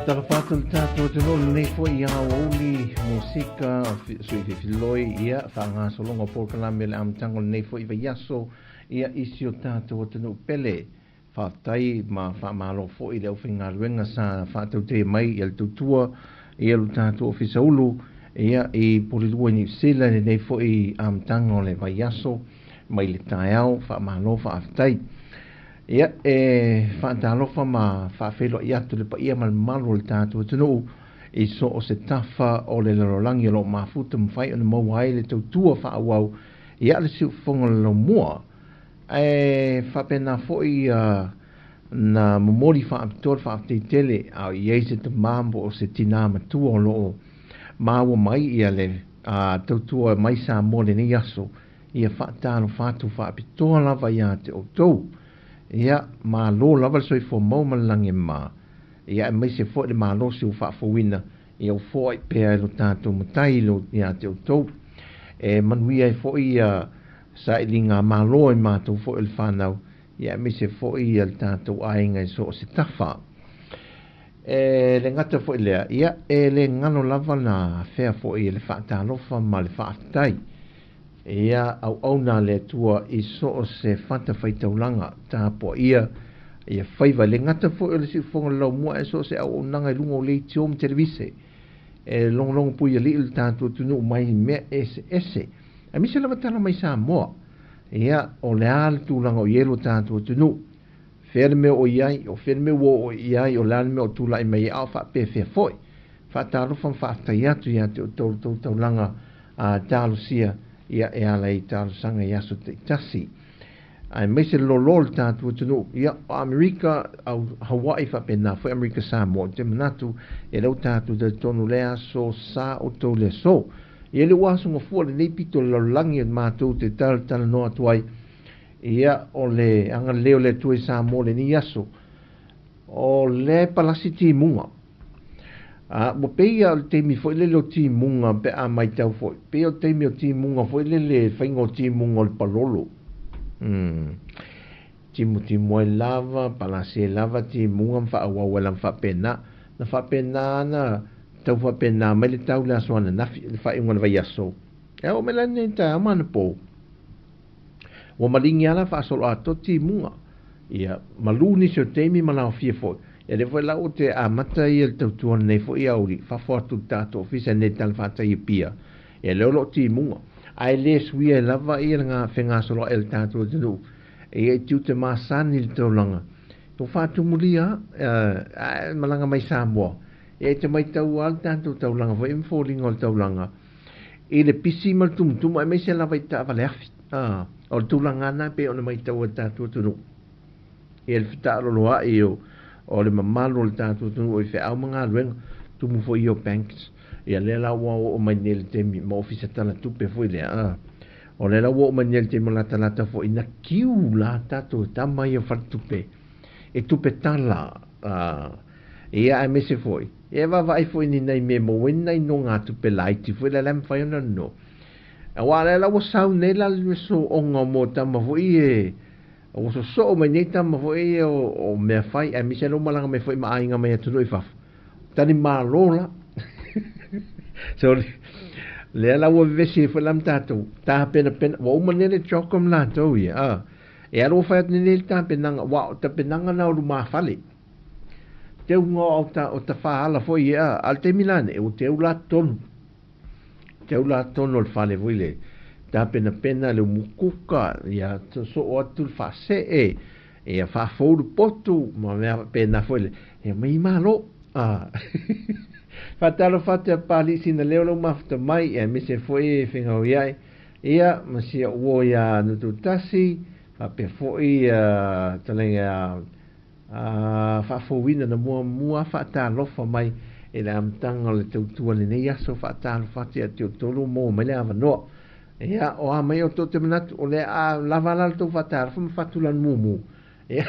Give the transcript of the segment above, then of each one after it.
Faatalofa atu le tatou atunuu lenei foi aoauli musika sui fifiloi ia faagasologa o polokalame o le amataga o lenei foi vaiaso ia i si o tatou atunuu pele. Faafetai ma faamalo foi i le aufaigaluega sa faatautaia mai ia le tautua ia lo tatou Ofisa Ulu ia i Porirua i Niu Sila i lenei foi amataga o le vaiaso mai le taeao. Faamalo faafetai. Ia e faatalofa ma faafeiloai atu le paia ma le mamalu o le tatou atunuu i so o se tafa o le lalolagi o lo o mafuta ma fai ona maua ai le tautua faaauau ia le siufofoga o le laumua. Ae faapena foi na momoli faapitoa le faafetai tele a o i ai se tamā po o se tinā matua o lo o maua mai ia le tautua mai Samoa i lenei aso, ia faatalofa atu faapitoa lava ia te outou. Ia, malo lava le soifua maua ma le lagi e mama, ia aemaise foi le malosi ua faafouina, ia ua foai pea e lo tatou Matai ia te outou. E manuia ai foi ia sailiga malo i matou foi o le fanau, ia aemaise foi ia le tatou aiga i so o se tafa. E le gata foi lea, ia e le galo lava na afea foi e le faatalofa ma le faafetai. Ia auauna a le Atua i so o se fatafaitaulaga tapuaia ia faiva. E le gata foi o le siufofoga o le laumua ae so o se auaunaga i luga o leitio ma televise e logologo puialii le tatou atunuu mai mea eseese. Aemaise lava tala mai Samoa. Ia, o le a le tulaga o i ai lo tatou atunuu? Fea le mea o i ai, o fea le mea ua oo i ai, o le a le mea o tulai mai ai, a o faapefea foi. Faatalofa ma faafetai atu ia te outou le tou taulaga a talosia ia e ala i talosaga i aso taitasi. Aemaise le lolo o le tatou atunuu, ia o Amerika, au Hawaii faapena foi Amerika Samoa, ou te manatu e lea ua tatou talitonu lea aso sa outou le aso. Ia lea ua aso gafua lenei pito o le lalolagi o matou te talatalanoa atu ai, ia o le agalelei o le Atua i Samoa lenei aso, o le palasi timuga. A, ua pei lava o le taimi foi lele o timuga pe a matau foi, pei o le taimi o timuga foi lele, faiga o timuga o le palolo. Timutimu ai lava, palasi ai lava timuga ma faaauau ai lava faapena. Na faapena na tau faapena mai le tau le aso ananafi, le faaiuga o le vaiaso. E oo mai la lenei taeao ma anapo. Ua maligi lava la faasoloatoa timuga. Ia, malu nisi o taimi ma laofia foi. Ia lea foi la ua te amata ia le tautua lenei foi aoauli, fafo atu i le tatou ofisa nei i le talafatai i Apia. Ia lea o lo o timuga. Ae le suia ai lava ia le fegasoloai a le tatou atunuu. Ia i tiute masani le taulaga. Ua faatumulia lava, ae malaga mai Samoa. Ia e te matau lava le tatou taulaga foi ma foliga o le taulaga i le pisi ma le tumutumu aemaise lava i taavale afi. O le tulaga lava lena e pei ona matau e le tatou atunuu. Ia le fetaaloloai o le mamalu o le tatou atunuu i feau ma galuega, tumu foi ia o banks. Ia lea la ua oo mai nei i le taimi ma ofisa tala tupe foi lea. O lea la ua oo mai nei i le taimi o latalata foi na kiu la tatou tama ia o faletupe e tupe tala. Ia aemaise foi, ia e vaavaai foi ni nai mea e maua ai ni nai nogatupe laiti foi lea la e mafai ona nono. Aua o lea la ua sau nei la le sooga mo tama foi e ua sosoo mai nei tama foi ia o mea fai, aemaise lea ua malaga mai foi ma aiga mai atunuu i fafo. Tali malo la. So, lea la ua vevesi ai foi la ma tatou, tapenapena, ua uma nei le CHOGM latou ia. E alu ua fai atu nei le tapenaga, aua o tapenaga na o lumafale. Teuga o o tafaala foi ia, a o le taimi la nei, ua teu la totonu. Teu la totonu o le fale foi le tapenapena le umukuka, ia soo atu le faasee, ia faafou le potu, ma mea faapena foi le, ia mai malo. Faatalofa atu ia Papalii Sinaleo lau mafuta mai, ia aemaise foi e Fegauiai, ia ma si au uo ia Nututasi, faapea foi ia talaga A faafouina na muamua faatalofa mai i le amataga o le tautua lenei aso faatalofa atu ia te outou lo maua mai le avanoa. Ia, o a mai outou te manatu, o le a lava la le tou faatalofa ma faatulanu mumu. Ia,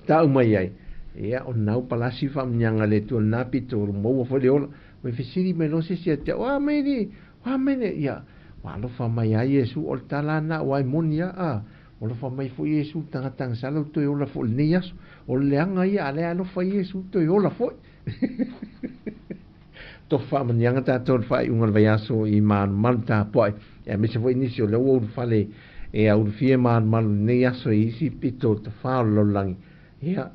tau mai ai. Ia, o nau palasi faamuniaga le Atua lena pito, o maua foi le ola. Ua fesili mai loa se isi ia te au, o a mai le, o a mai le, ia, ua alofa mai ia Iesu, o le tala lena, aua e moni lava, a. Alofa mai foi Iesu i le tagata agasala ua toe ola foi i lenei aso. O le leaga ia, a o lea e alofa Iesu toe ola foi. Tofu faamanuiaga tatou i le faaiuga o le vaiaso i malumalu tapuai, aemaise foi nisi o lea ua ulufale e ulufia malumalu i lenei aso i isi pito o tafā o le lalolagi. Ia,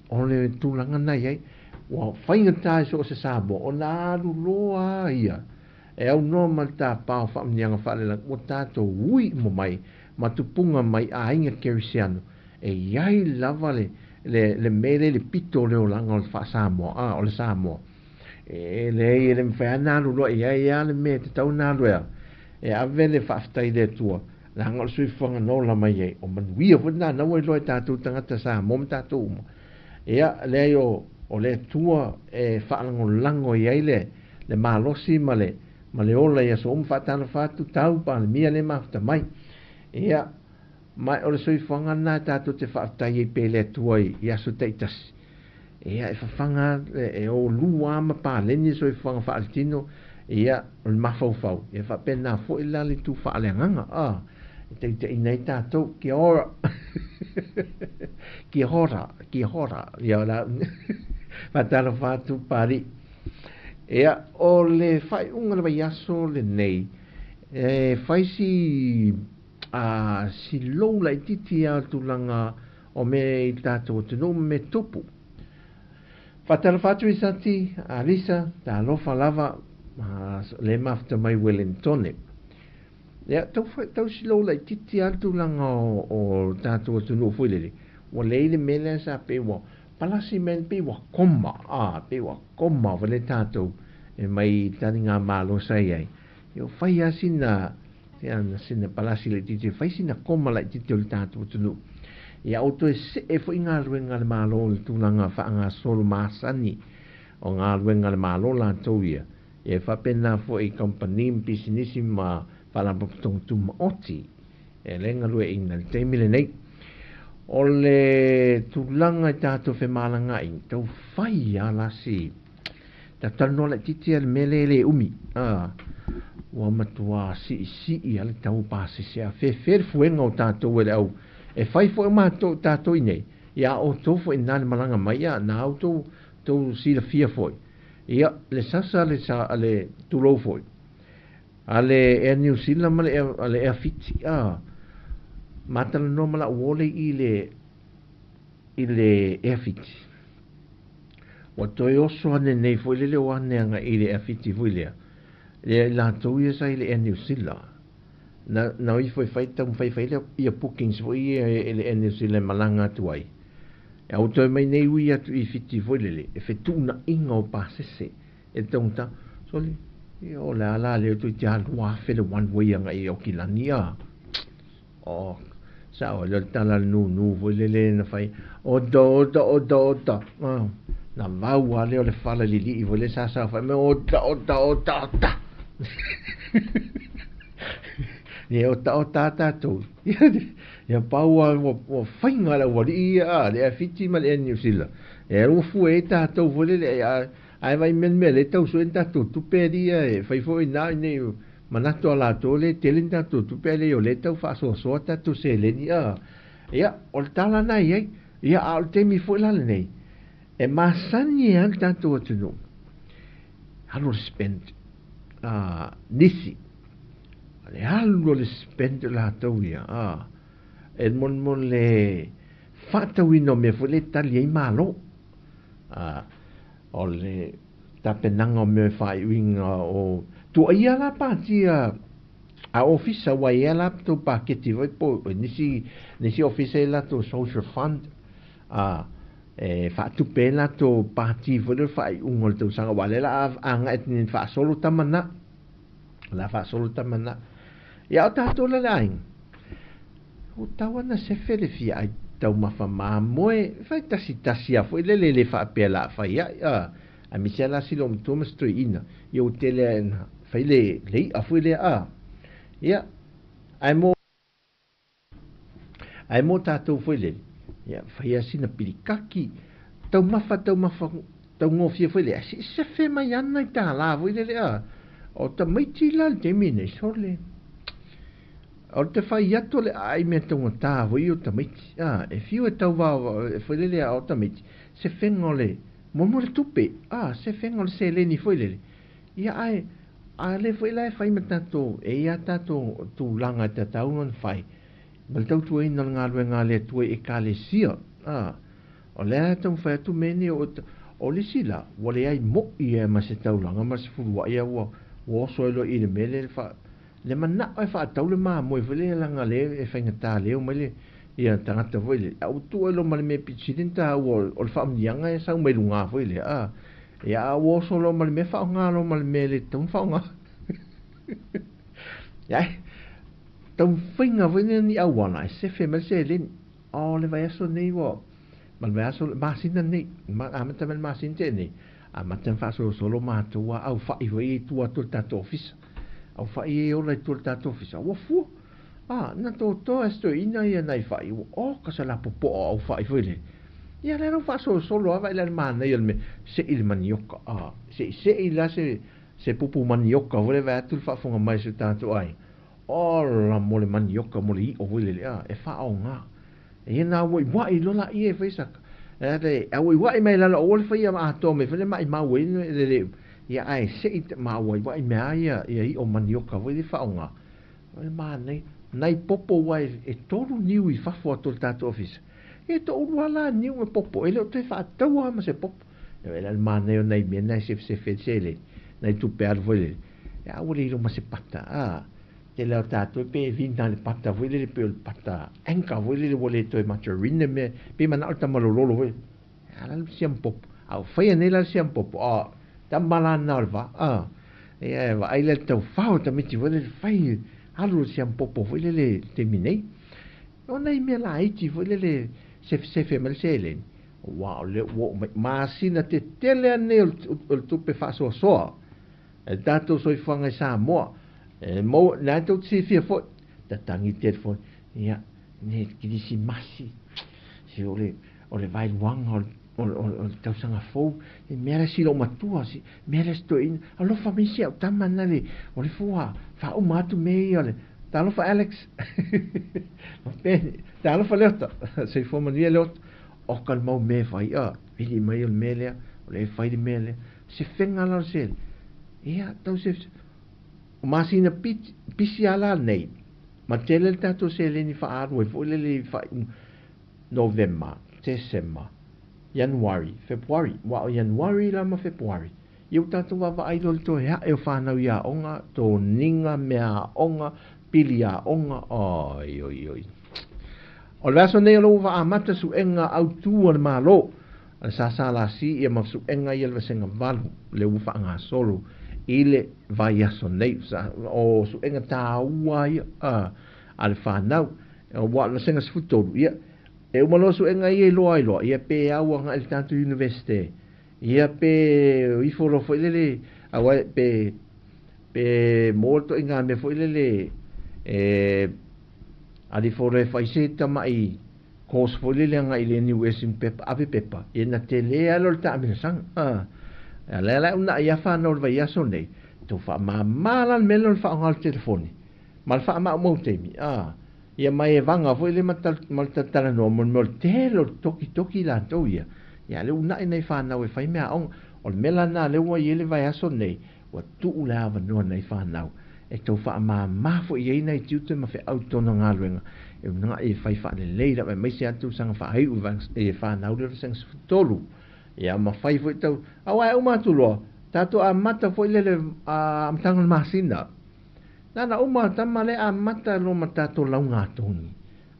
o le tulaga lena e i ai, ua faigata i so o se Samoa ona alu loa ia e aunoa ma le tapa o faamanuiaga faalelagi ua tatou ui uma mai ma tupuga mai aiga kerisiano e i ai lava le le le mea lea i le pito o le olaga o le faa-Samoa, a, o le Samoa. E leai, e le mafai lava ona alu loa i ai lava le mea e tatau ona alu e a, e ave le faafetai i le Atua, leaga o le soifuaga na ola mai ai, o manuia foi lena na ua iloa e tatou tagata Samoa ma tatou uma. Ia, leai o, o le Atua e faalagolago i ai le, le malosi ma le, ma le ola i aso uma, faatalofa atu tau Palemia le mafuta mai. Ia, ma o le soifuaga lena tatou te faafetai ai pea i le Atua i, i aso taitasi. Ia, e fafaga, e olu lava ma paleni le soifuaga faaletino, ia, o le mafaufau, ia faapena foi la le itu faaleagaga, a, e taitaiina ai tatou, kia ora, kia ora, kia ora, ia la, faatalofa atu Papalii. Ia, o le faaiuga o le vaiaso lenei, e fai si, a, si lou laitiiti lava o le tulaga o mea i le tatou atunuu ma mea tupu. Faatalofa atu i Sati, Alisa, talofa lava, le mafuta mai Wellingtone. Ia, tau, tau silou laitiiti lava le tulaga o, o tatou atunuu foi lele. Ua leai le mea lea sa pei ua palasi mai pei ua koma, a, pei ua koma foi le tatou e mai taligamalo sa i ai. Ia, fai lava sina, sina palasi laitiiti, fai sina koma laitiiti o le tatou atunuu. Ia, o toe see foi galuega a le Malo i le tulaga faagasolo masani o galuega a le Malo latou ia. Ia, e faapena foi i kamupani ma pisinisi ma faalapotopotoga tumaoti e le galueaiina i le taimi lenei. O le tulaga i tatou femalagaai, tau fai lava la si talanoa laitiiti le mea lea e le umi. A, ua matua siisii lava le tau o pasese a fefe le fuega o tatou e le au e fai foi matou tatou i nei. Ia outou foi na le malaga mai, ia na outou tou silafia foi. Ia le sasa le sa le tulou foi a le Air New Zealand ma le Air, le Air Fiji, a matalanoa ma lau uo le i le i le Air Fiji. Ua toe oso ane nei foi lele o ane aga i le Air Fiji foi lea. Le latou ia sa i le Air New Zealand. Na, na ifo e fai taumafai fai le ia bookings foi ia e le Air New Zealand malaga atu ai. E au toe mai nei ui atu i Fiti foi lele, e fetuunaiga o pasese e taugata. Sole, ia o le ala lea toeitiiti lava 2000 le one way agai i Aukilani a. O, sao le tala le nūnū foi lele na fai, oda, oda, oda, oda. Ah, na vau lava lea o le fala lilii foi le sa sa fai mai, oda, oda, oda, oda. Ia ota ota tatou. Ia pau ua, ua faiga le aualii ia a, le Air Fiji ma le Air New Zealand. E ua fue ai tatou foi lele, ae vai mea mea le tau sue ni tatou tupe ali ia e fai foi na nei manatu a latou le tele ni tatou tupe ale o le tau faasoasoa tatou seleni a. Ia, o le tala na i ai. Ia, a o le taimi foi la lenei, e masani ai le tatou atunuu. Alu o le spend nisi. Le alu o le spend latou ia. A, e mo le faatauina o mea foi le tali ai malo. A, o le tapenaga o mea e faaiuina o tuaia la patia a ofisa ua ia la tou paketi foi po nisi nisi ofisa i latou social fund a e faatupe ai latou pati foi le faaiuga o le tausaga aua lea la agai atu faasolo tama na la faasolo tama na. Ia o tatou la le aiga o tau ana sefe le fia ai taumafa mamoe fai tasi tasi a foi le le faapea la fai ai a a misi la si lo matua ma se toeaina ia ua tele na fai le le i'a foi lea a. Ia ae mo ae mo tatou foi lele ia fai sina pilikaki taumafa taumafa taugofie foi lea si sefe mai ana i tālā foi lele a. O tamaiti la le taimi nei sole. O le te fai atu o le aai i mea taugata foi ia o tamaiti, a, e fiu e tau vao foi lele a o tamaiti, se fega o le mo mo le tupe, a, se fega o le seleni foi lele. Ia ae, a le foi la e fai ma tatou, e i ai a tatou tulaga e tatau ona fai, ma le tautuaina o le galuega a le Atua i Ekalesia, a, o lea e taumafai atu mea nei o, o le isi la, ua leai moi lava ma se taulaga ma se fuluai a ua oso ai loa i le mea lea le fa, Le manao e faatau le mamoe foi lea leaga lea e faigata leo mai le ia tagata foi lea a ua tuu ai loa ma le mea pito sili ona taua o le faamanuiaga e sau mai luga foi lea a ia a ua oso loa ma le mea faaaoga loa ma le mea e le tatau ona faaaoga. Ia taumafaiga foi lea ni auala e sefe mai le seleni. O le vaiaso nei ua ma le vaiaso le masina nei amata mai le masina tea nei amata ona faasolosolo matou a au fai foi i tua atu o le tatou ofisa. Au fai e ola i tua o le tatou ofisa ua fua. A na totoa e se toeaina ia nai fai ua oka se lapopoa o au fai foi lele. Ia lea la ua faasolosolo lava i le manaia o le mea sei le manioka a sei sei la se se pupu manioka foi lea vaeatu le faafofoga mai a si o tatou aiga. Ola mo le manioka mo le iʻo foi lele a e faaaoga. Ia na auaiuaʻi loa laia e fai saka. E auaiuaʻi mai lalo aua le faia atoa mai foi le maʻimau ai le le ia ae seʻi ma auaiuaʻi mai lava ia ia iʻo manioka foi lea faaaoga. O le manaia. Nai popo ua e tolu niu i fafo atu o le tatou ofisa. Ia e toalua la niu ma popo e le o toe faataua lava ma se popo. E le manaia o nai mea na e sefesefe ai le seleni, nai tupe alu foi lele. Ia aua le iloa ma se pata a. Tele o tatou pe vina le pata foi lele pei o le pata anchor foi lele ua le toe margarine mea pei manao le tama lololo foi. A la le siampopo. A ua faia nei la le siampopo, a tama la na o le va. A ia e vaai lea le taufao tamaiti foi lele fai alu le siampopo foi lele i le taimi nei. O nai mea laiti foi lele sefesefe mai le seleni, aua o lea ua oo mai masina tetele lava nei o le tupe faasoasoa. E le tatou soifuaga i Samoa, e maua, na e tou te silafia foi, tatagi telefoni, ia, nei le kirisimasi, se o le, o le vaeluaga o le, o le, o le tausaga fou, e mea la si loomatua, si mea la si toeaina, alofa mai si au tama na le, o le fua, faauma atu mea ia o le, talofa Alex, ma Penny, talofa Leota, soifua manuia Leota, oka le mau mea e fai, a, vili mai o le mea lea, o lea e fai le mea lea, se fega la o le sele. Ia, tau se, o masina pisi a la nei, ma tele le tatou seleni faaalu ai foi lele i faaiuga Novema, Tesema, Ianuari, Fepuari, aua o Ianuari la ma Fepuari, ia ua tatou vaavaai loa i le toe ae o fanau i aoga, toniga, mea aoga, pili aoga, oi, oi, oi. O le vaiaso nei o lo ua faaamata suega autu a le Malo, a le SSLC ia ma suega ia le vasega 8 lea ua faagasolo i le vaiaso nei. O suega taua ia a le fanau, aua o le vasega 13, ia, e uma loa suega ia iloa ai loa, ia pe au agai i le tatou Universite, ia pe ifo loa foi lele, aua pe, pe maua le ituaiga mea foi lele, e alifo loa e fai se tamai course foi lele agai i le NUS i pepa, ave pepa, ia na tele lava lea o le taamilosaga. A, a lea la e uunai lava fanau i le vaiaso nei, tau faamama la le mea lea o le faaaoga o le telefoni, ma le faamaumau taimi, a, ia mai e vaga foi lele ma le talatalanoa mo le mea o le tele o le tokitoki latou ia, ia a lea uunai nai fanau e fai meaaoga. O le mea la lena lea ua i ai le vaiaso nei, ua tuu le avanoa nai fanau e tau faamama foi i ai nai tiute ma feau i tona galuega e unagai e fai faalelei lava aemaise lava tausaga faaiu i e fanau lea o le vasega 13. Ia ma fai foi tau aua e uma atu loa tatou amata foi lele amataga o le masina. Na na uma tama le amata loa ma tatou lauga togi.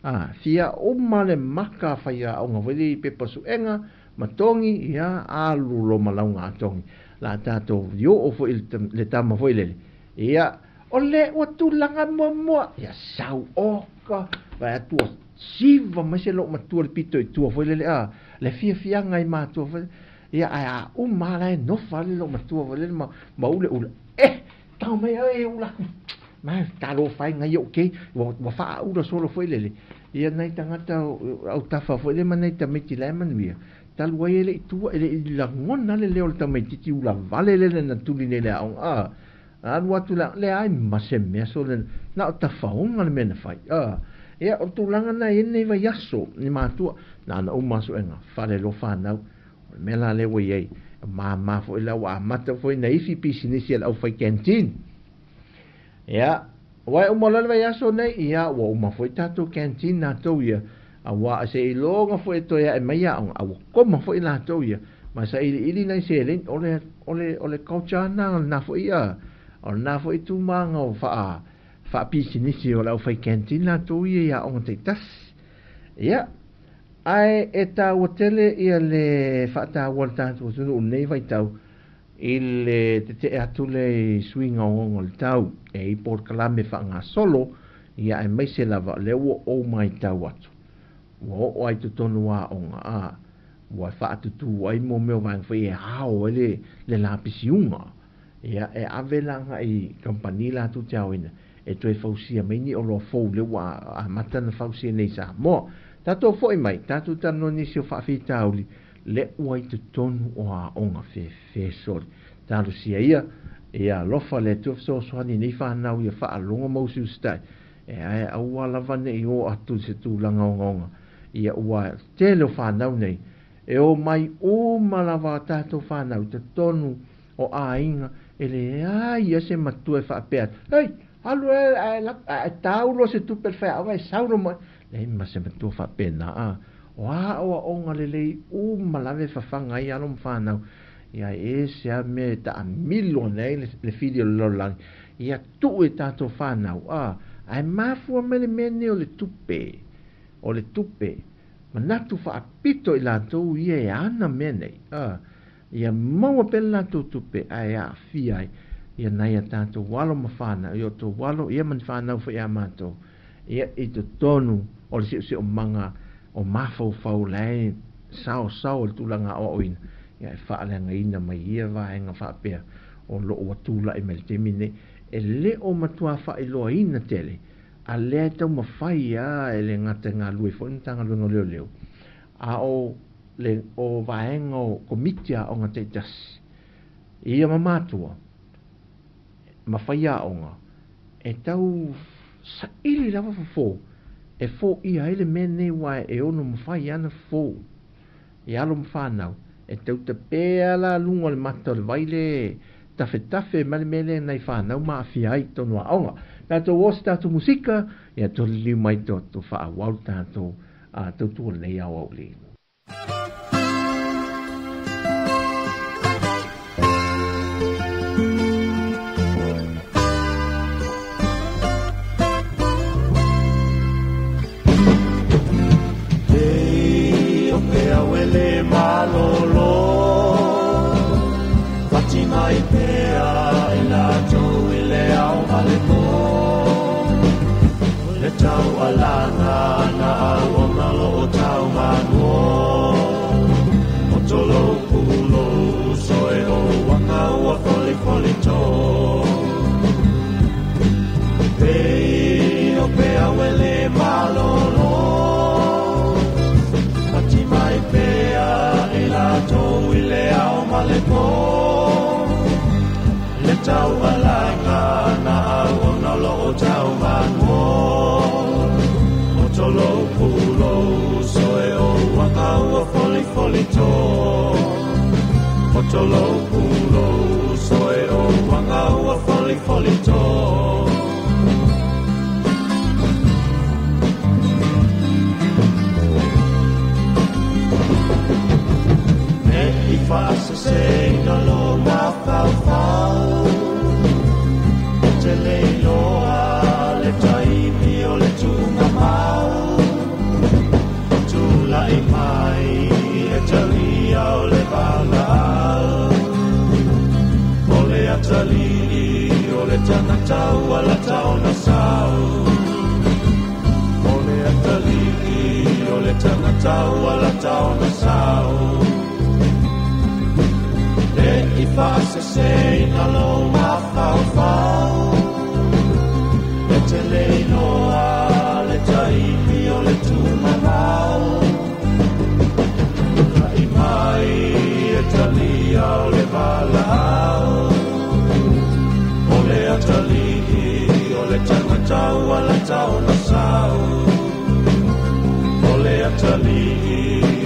A fia uma le maka faiaoga foi lea i pepa suega ma togi, ia alu loa ma lauga togi. La tatou oo foi i le tama foi lele. Ia, o le ua tulaga muamua. Ia sau oka, vaai atu ua siva mai se loomatua le pito i tua foi lele, a, le fiafiaga i matua foi. Ia, ae a uma lava la e nofo lava le loomatua foi lele ma, ma uleule. Eh, tau mai e ula aku. Ma talofa e ngai ou kei, ua, ua faaula solo foi lele. Ia nai tagata autafa foi lele ma nai tamaiti la e manuia. Talu ai e le i tua, e le i lagona le leo o le tamaitiiti ula vale lele na tuli nei i le aoga. A, Alu atu le leai ma se mea sole na o tafaoga le mea na fai. Ia, o le tulaga lena e i ai lenei vaiaso i matua, na ona uma lava suega, fale loa fanau. O le mea la lea ua i ai, e mama foi la ua amata foi ona ifi pisinisi a le aufai canteen. Ia, aua e uma loa le vaiaso nei, ia ua uma foi tatou canteen latou ia, aua seiloga foi e toe ae mai aoga, a ua koma foi latou ia, ma sailiili nai seleni, o le, o le, o le culture lena o lena foi, o lena foi itumaga o faa, faapisinisi o le aufai canteen latou ia i aoga taitasi. Ia, ae e taua tele ia le faataua o le tatou atunuu i lenei vaitau i le tetee atu lea i suiga ogaoga o le tau e i polokalame faagasolo, ia aemaise lava o lea ua ou matau atu, ua oo lava i totonu o aoga, a, ua faatutu ai mo mea o vaega foi e ao ai le, le lapisiuga. Ia, e ave la agai i kamupani latou te aoina e toe fausia mai ni oloa fou lea ua amata ona fausia nei i Samoa. Tatou foi mai, tatou talanoa i nisi o faafitauli lea ua i totonu o aoga fefe soli. Talosia ia, ia alofa le Atua fesoasoani i nei fanau ia faalogo ma usiusitai, e ae aua lava ne i o atu i se tulaga ogaoga, ia ua tele o fanau nei e omai uma lava a tatou fanau i totonu o aiga e leai lava se matua e faapea atu, Hei, alu e, ae tau loa se tupe a le faiaoga e sau loa ma... Leai ma se matua faapena, a. O aoaoga lelei uma lava e fafaga ai alo ma fanau. Ia e ese lava mea e taamilo ane ai le fili o le lalolagi, ia tuu e tatou fanau, a. Ae mafua mai le mea lenei o le tupe, o le tupe. Manatu faapito i latou ia e ana mea nei, a. Ia maua pea le latou tupe ae aafia ai ia nai a tatou alo ma fanau, i o outou alo ia ma ni fanau foi a matou, ia i totonu o le siosiomaga o mafaufau la e saosao i le tulaga aoaoina, ia e faaleagaina mai ia vaega faapea o lo o ua tulai mai i le taimi lenei. E le o matua faailoaina tele, a lea e taumafai lava e le gata e galulue foi le Matagaluega o Leoleo, a o le o vaega o Komiti Aoga taitasi ia ma matua ma faiaoga e tau saili lava fofo e foia ai le mea lenei aua e ono mafai lava ona fofo i alo ma fanau e tau tape lava la luga o le mata o le vai le tafetafe mai le mea lea nai fanau ma aafia ai i totonu o aoga. Tatou o se tatou musika ia toliliu mai tatou faaauau le tatou tautua lenei aoauli.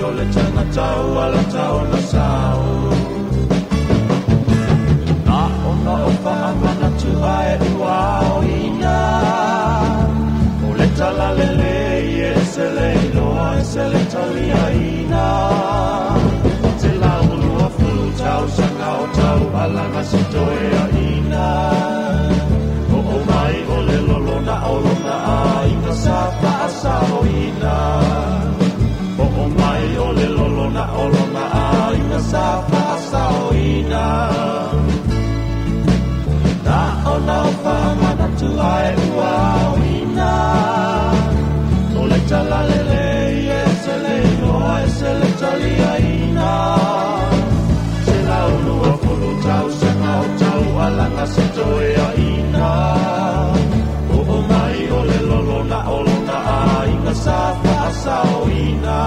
o le tagata ua lata ona sao. Na ona o faamanatu ae ua aoina. O le talalelei e se le iloa e se le taliaina. 120 tausaga o taualaga sitoeaina. Oo mai o le lolona o lona aiga sa faasaoina. Oo mai o le lolona o lona aiga sa faasaoina. Na ona o faamanatu ae ua aoina. O le talalelei e se le iloa e se le taliaina. 120 tausaga o taualaga sitoeaina. Oo mai o le lolona o lona aiga sa faasaoina.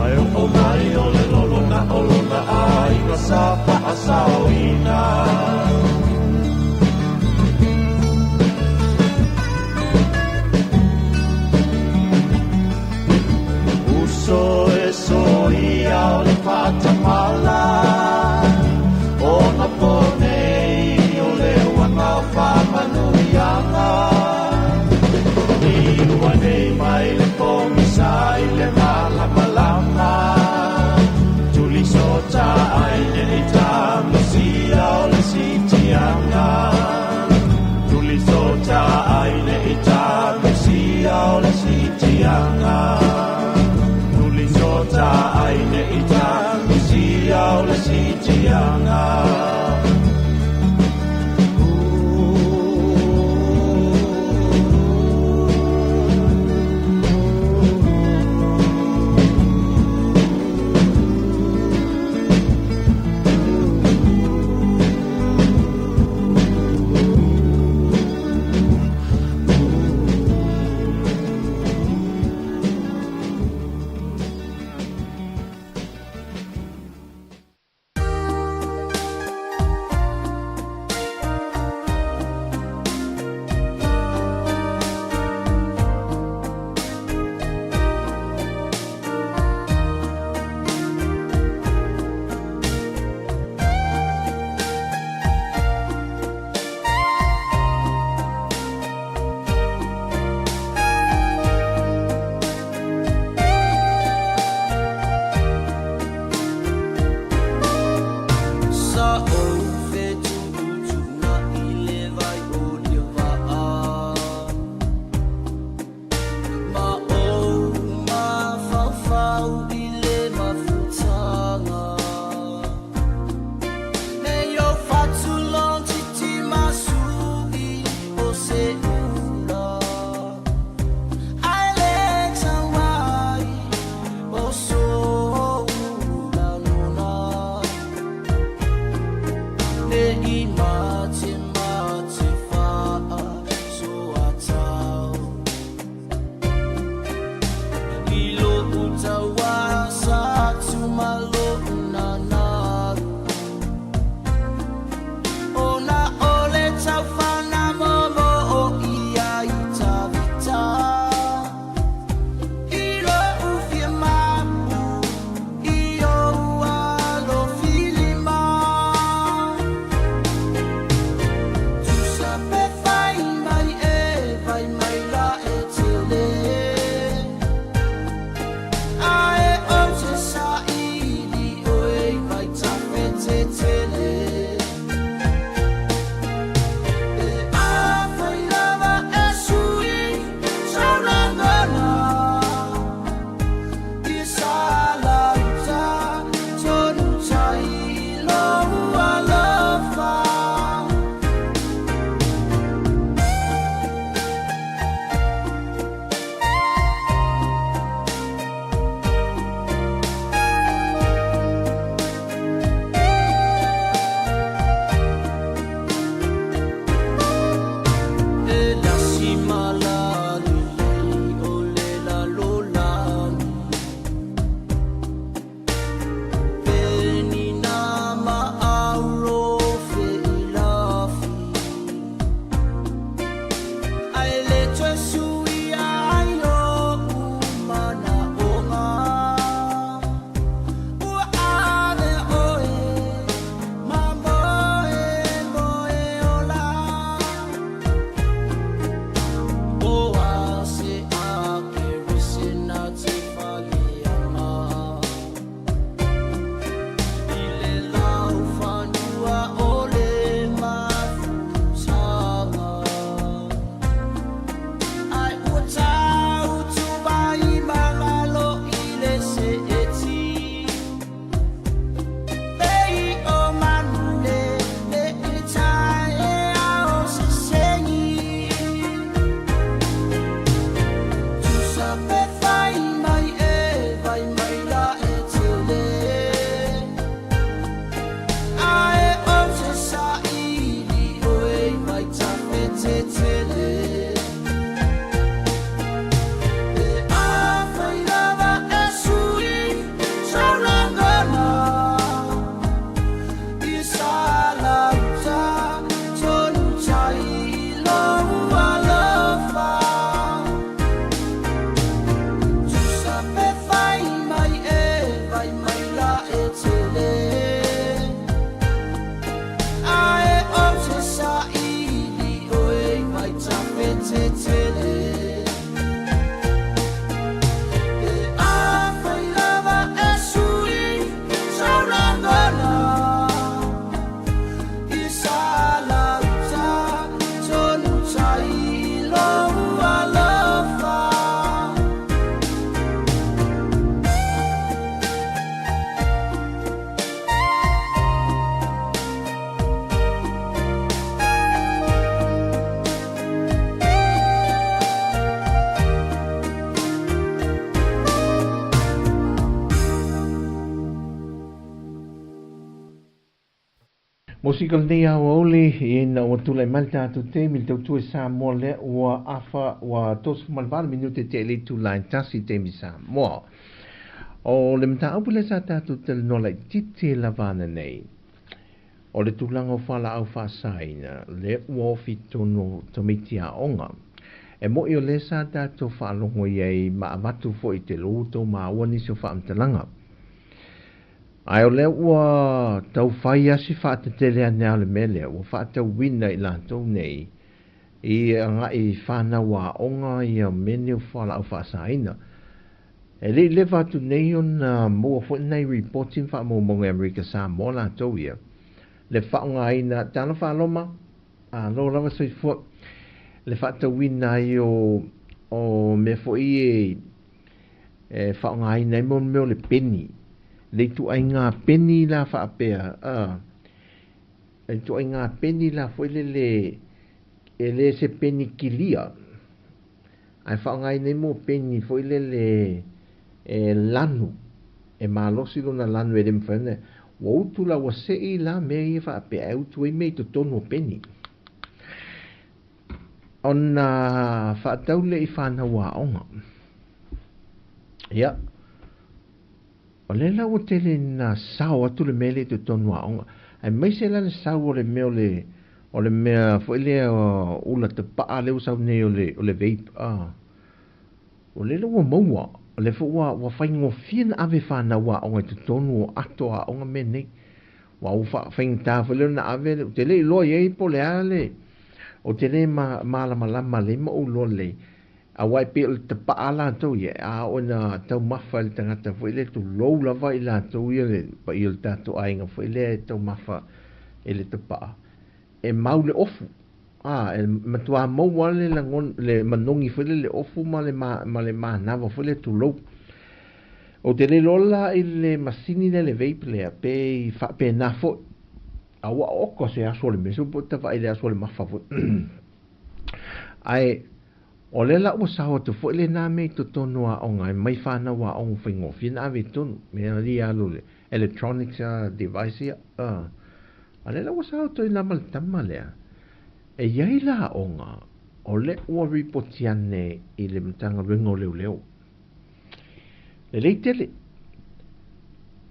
Ae oo mai o le lolona o lona aiga sa faasaoina. Uso e soia o le faatamala ona ponei o le uaga o faamanuiaga. Liua nei mai le pogisa i le malamalama. Tulisota ai nei tagisia o le sitiaga. Tulisota ai nei tagisia o le sitiaga. Tulisota ai nei tagisia o le sitiaga. Musika o lenei aoauli, ina ua tulai mai le tatou taimi i le tautua i Samoa lea ua afa ua 38 minute tea i le itula e tasi i taimi Samoa. O le mataupu lea sa tatou talanoa laitiiti lava ananei, o le tulaga o fualaau faasaina lea ua ofi i totonu o tamaiti aoga. E mo'i o lea sa tatou faalogo i ai ma avatu foi i te lou tou maua nisi o faamatalaga. Ae o lea ua tau fai lava si faatetele ane o le mea lea, ua faatauina i latou nei i agai i fanau aoga ia mea nei o fualaau faasaina. E le i leva atu nei ona maua foi nai ripoti ma faamaumauga e Amerika Samoa latou ia, le faaaogaina, talofa Roma, alo lava soifua, le faatauina ai o mea foi e e faaaogaina ai mo mea o le peni, le ituaiga peni la faapea, le ituaiga peni la foi lele e le se peni kilia, ae faaaogaina ai mo peni foi lele e lanu, e malosi lona lanu e le mafai ona ua utu la ua sei la mea ia faapea e utu ai mea i totonu o peni. Ona faatau lea i fanau aoga. Ia, o lea la ua tele ina sao atu le mea lea i totonu o aoga, aemaise la le sau o le mea o le, o le mea foi lea ula tapaa lea ua sau nei o le, o le vape, ah. O lea la ua maua, o lea foi ua, ua faigofie ona ave fanau aoga i totonu o ato aoga mea nei. Ua ua faigata foi lea ona ave, ou te le iloa i ai po o le a le, ou te le malamalama lelei ma ou iloa lelei, aua e pei o le tapaa latou ia, a oo ina taumafa i le tagata foi lea, tulou lava i latou ia, le paia o le tatou aiga foi lea e taumafa i le tapaa, e mau le ofu, a, e matua maua le lagona, le manogi foi lea le ofu ma le, ma le manava foi lea, tulou. Ou te le iloa la i le masini lea le vape lea, pe i faapena foi, a ua oka se aso o le meso po o tavaai i le aso o le mafa foi. Ae o lea la ua sao atu foi lena mea i totonu o aoga e mai fanau aoga faigofie na ave i totonu, mea ia alu le electronics device ia. A lea la ua sao atu ai la ma le tama lea, e i ai la aoga o lea ua ripoti ane i le Matagaluega o Leoleo. Lelei tele.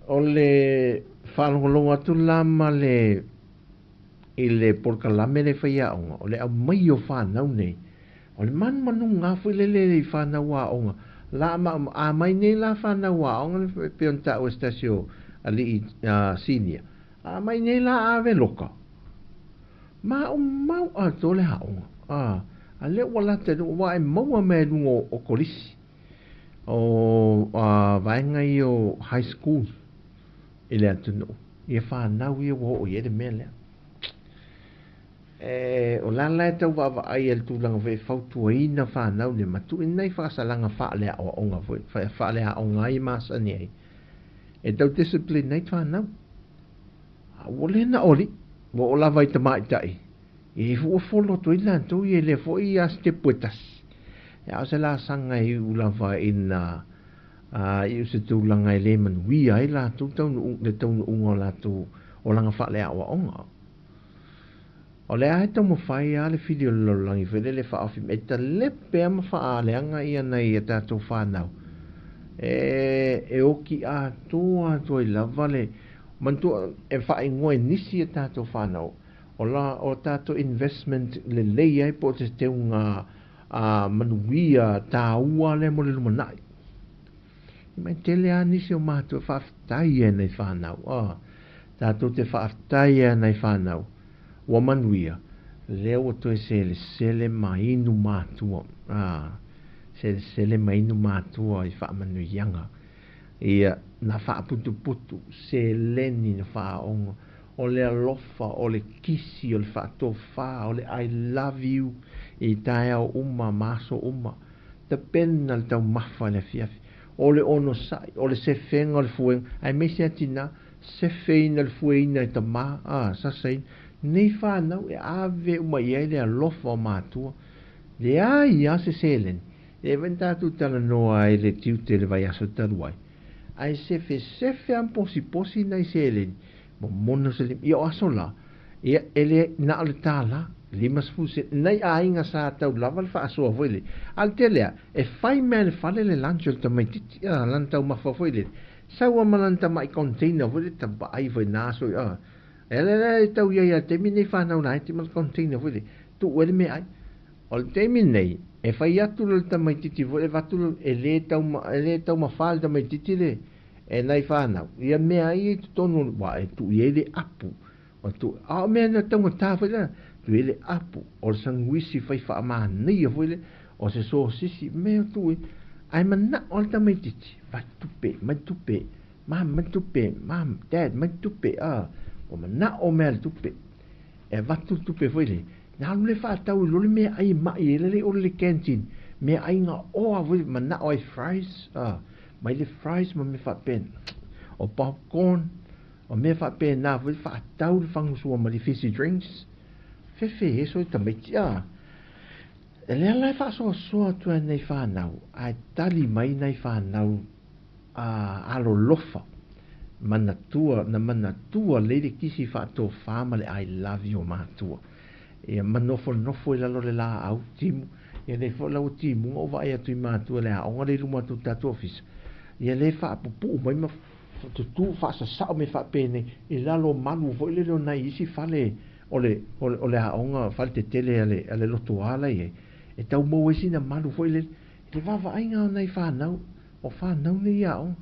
O le faalogologo atu la ma le i le polokalame le fai aoga, o le aumai o fanau nei, o le manumanuga lava foi lele i fanau aoga. La ma, a mai nei la fanau aoga, e pei ona taua e se tasi o alii senior, a mai nei la ave loka, maumau atoa le aoga. A lea ua lata i luga, aua e maua mai i luga o kolisi, o vaega ia o high school i le atunuu, ia fanau ia ua oo i ai le mea lea. E, o la la e tau vaavaai ai le tulaga foi e fautuaina fanau nei ma tuuina nai faasalaga faaleaoaoga foi, faaleaoga ai e masani ai, e tau discipline ai fanau. A ua le na o alii, ua oo lava i tamaitai, e ua folo atu ai latou ia i lea foi sitepu e tasi. A o se laasaga e iu lava ina iu se tulaga e le manuia ai latou taunuuga, le taunuuga o latou olaga faaleaoaoga. O lea lava e taumafai lava le fili o le lalolagi foi lele e faaofi mai, e talepe lava ma faaleaga ia nai a tatou fanau e oki atoa atu ai lava le manatua e faaigoa e nisi a tatou fanau o la o tatou investment lelei ai po o se teuga manuia taua lea mo le lumanai. Mai tele lava nisi o matou e faafetai ai nai fanau, tatou te faafetai ai nai fanau ua manuia, lea ua toe selesele ma inu matua, selesele ma inu matua i faamanuiaga ia na faaputuputu seleni na faaoga, o le alofa, o le kisi, o le faatofa, o le I love you i taeao uma ma aso uma, tapena le taumafa i le afiafi, o le onosai, o le sefega o le fuega, aemaise lava tina, sefeina le fueina e tama, sasaina, nei fanau e ave uma i ai le alofa o matua, leai lava se seleni, e leva ona tatou talanoa ai i le tiute i le vaiaso talu ai, ae sefesefe lava ma posiposi nai seleni, momona se lima, ia o aso la, Ia, e le na o le $1, 50 sene. Nai aiga sa tau lava le faasoa foi lele. A o le tele lava, e fai mea i le fale le lunch o le tamaitiiti, a, lana taumafa foi lele. Sau lava ma lana tamai container foi lele, vaai foi i na aso, a. E ala la e tau i ai lava i le taimi lenei fanau laiti ma le container foi lele, tuu ai le meaai. O le taimi lenei, e fai atu le tamaitiiti foi lele, avatu e le tau, e le taumafa le tamaitiiti le, e nai fanau, ia mea ia i totonu, aua e tuu i ai le apu. O tu, a o mea na taugata foi lea, tuu i ai le apu, o le sanuisi fai faamanaia foi lea, o se sosisi, mea tuu i, ae manao le tamaitiiti, avatu tupe, mai tupe, mum mai tupe, mum, dad mai tupe, a, ua manao mea i le tupe. E avatu le tupe foi lea, na alu lea faatau i lo le meaai e mai ai le ole le canteen, meaai gaoa foi, manao ai fries, a, mai le fries ma mea faapena, o popcorn, o mea faapena foi, faatau le fagusua ma le fizzy drinks, fefe eso i tamaiti, a. E lea la e faasoasoa atu ai nei fanau, ae tali mai nai fanau a alolofa, manatua, na manatua lei le kisi faatofa ma le I love you o matua. Ia ma nofonofo i lalo o le laau timu, ia lea foi la ua timuga ou vaai atu i matua i le aoga lea i luma atu o le tatou ofisa, ia lea e faapupuu mai ma tutu faasasao mea faapenei i lalo o malu foi lele o nai isi fale o le, o le, o le aoga fale tetele a le, a le lotoa la e i ai, e tau maua ai sina malu foi lele i le vaavaaiga o nai fanau, o fanau nei i aoga.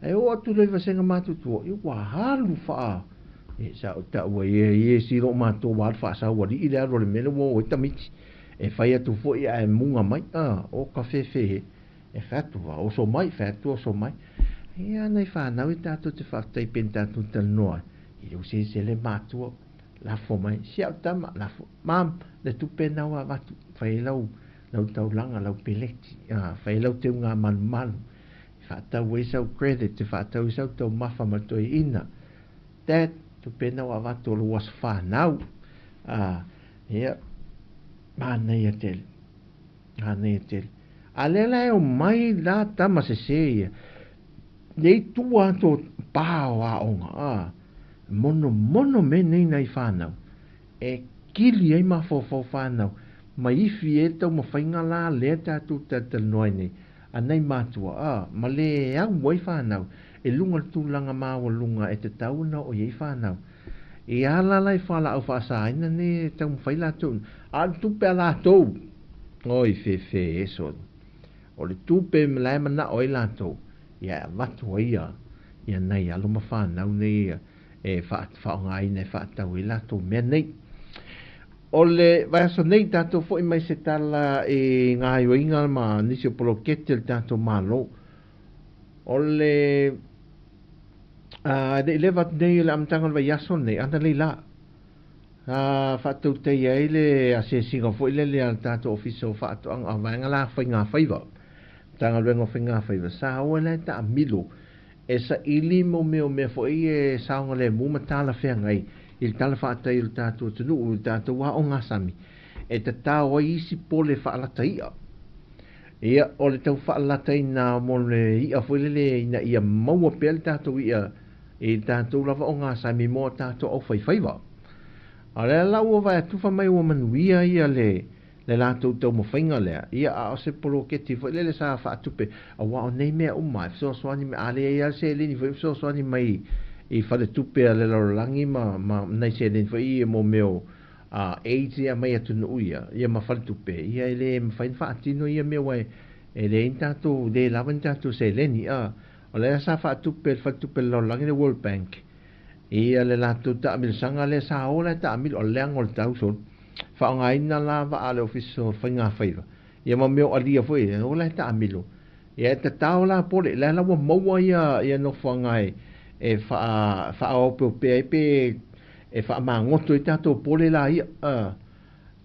Ae oo atu loa i vasega matutua, ia ua alu faa, e sa ou taua ia ia si loo matou ua alu faasaualii le alu a le mea lea ua o ai tamaiti. E fai atu foi ae muga mai, a, o ka fefe e fai atu, a oso mai, fai atu oso mai. Ia nai fanau e tatou te faafetai pea ni tatou talanoa ai, e le o selesele matua, lafo mai, si au tama, lafo, mam, le tupe na ua avatu, fai ai lau, lau taulaga, lau peleti, a, fai ai lau teuga malumalu, e faatau ai sau credit, e faatau ai sau taumafa ma le toeaina. Dad, tupe na ua avatu o lou aso fanau. A, ia, manaia tele. Manaia tele. A lea la e omai la tama sese ia, nei tua atu o pa o aoga, a, monomono mea nei nai fanau, e kili ai mafaufau fanau, ma ifi ai le taumafaiga la lea tatou talatalanoa ai nei, a nai matua, a, ma le au ai fanau, i luga o le tulaga maualuga e tatau ona oo i ai fanau. I ala la i fualaau faasaina nei e taumafai latou, a o le tupe a latou, oi fefe e soni. O le tupe la e manao ai latou, ia e avatu ai ia, ia nai alo ma fanau nei e faaaogaina e faatau ai latou mea nei. O le vaiaso nei tatou foi mai se tala i gaoioiga ma nisi o poloketi a le tatou Malo. O le a le i leva atu nei o le amataga o le vaiaso lenei, ana lei la, sa faatautaia ai le asiasiga foi lele a le tatou Ofisa o Faatoaga, a vaega la Faigafaiva, Matagaluega o Faigafaiva, sa o ai la e taamilo e saili mo mea o mea foi e saogalemu ma talafeagai i le tala faata'i o le tatou atunuu i le tatou aoga sami e tatao ai isi pole faalata i'a. Ia, o le tau faalalataina mo le i'a foi lele ina ia maua pea le tatou i'a i le tatou lava ogasami mo a tatou aufaifaiva. A o lea la ua vaai atu fai mai ua manuia ia le le latou taumafaiga lea, ia a o se poloketi foi lele sa faatupe, aua o nei mea uma e fesoasoani mai, a leai lava le seleni foi e fesoasoani mai i faletupe a le lalolagi ma, ma nai seleni foi ia mo mea o a aids ia aumai atunuu ia, ia ma faletupe, ia e le mafai ona faatino ia mea aua e leai ni tatou, le lava ni tatou seleni, a. O lea sa faatupe e le faletupe a le lalolagi le World Bank, ia le latou taamilosaga lea sa o la e taamilo, o le leaga o le tau solo. Faaaogaina la vaa a le Ofisa o Faigafaiva, ia ma mea o alia foi ia, o la e taamilo. Ia e tatao la pole, la la ua maua ia, ia nofoaga e, e faa, faaopeopea ai pe e faamagoto ai tatou pole la ia. A,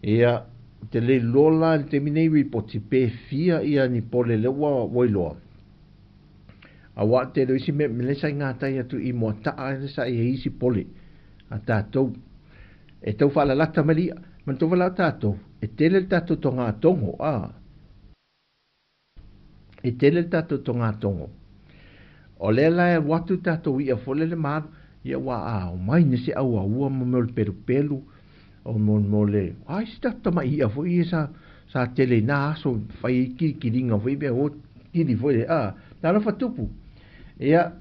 ia, ou te le iloa la i le taimi nei ripoti pe fia ia ni pole lea ua, ua iloa. Aua o le tele o isi mea, mea lea sa i gatai atu i Moataa lea sa i ai isi pole a tatou. E tau faalalata mai le i'a. Manatua foi la o tatou, e tele le tatou togatogo, a. E tele le tatou togatogo. O lea la e alu atu tatou i'a foi lele ma alu. Ia ua a omai nisi auaua ma mea o le pelupelu, o mo mo le ai si tatou tama'i i'a foi ia sa sa tele i na aso fai ai kilikiliga foi pe o kili foi le a talofa tupu. Ia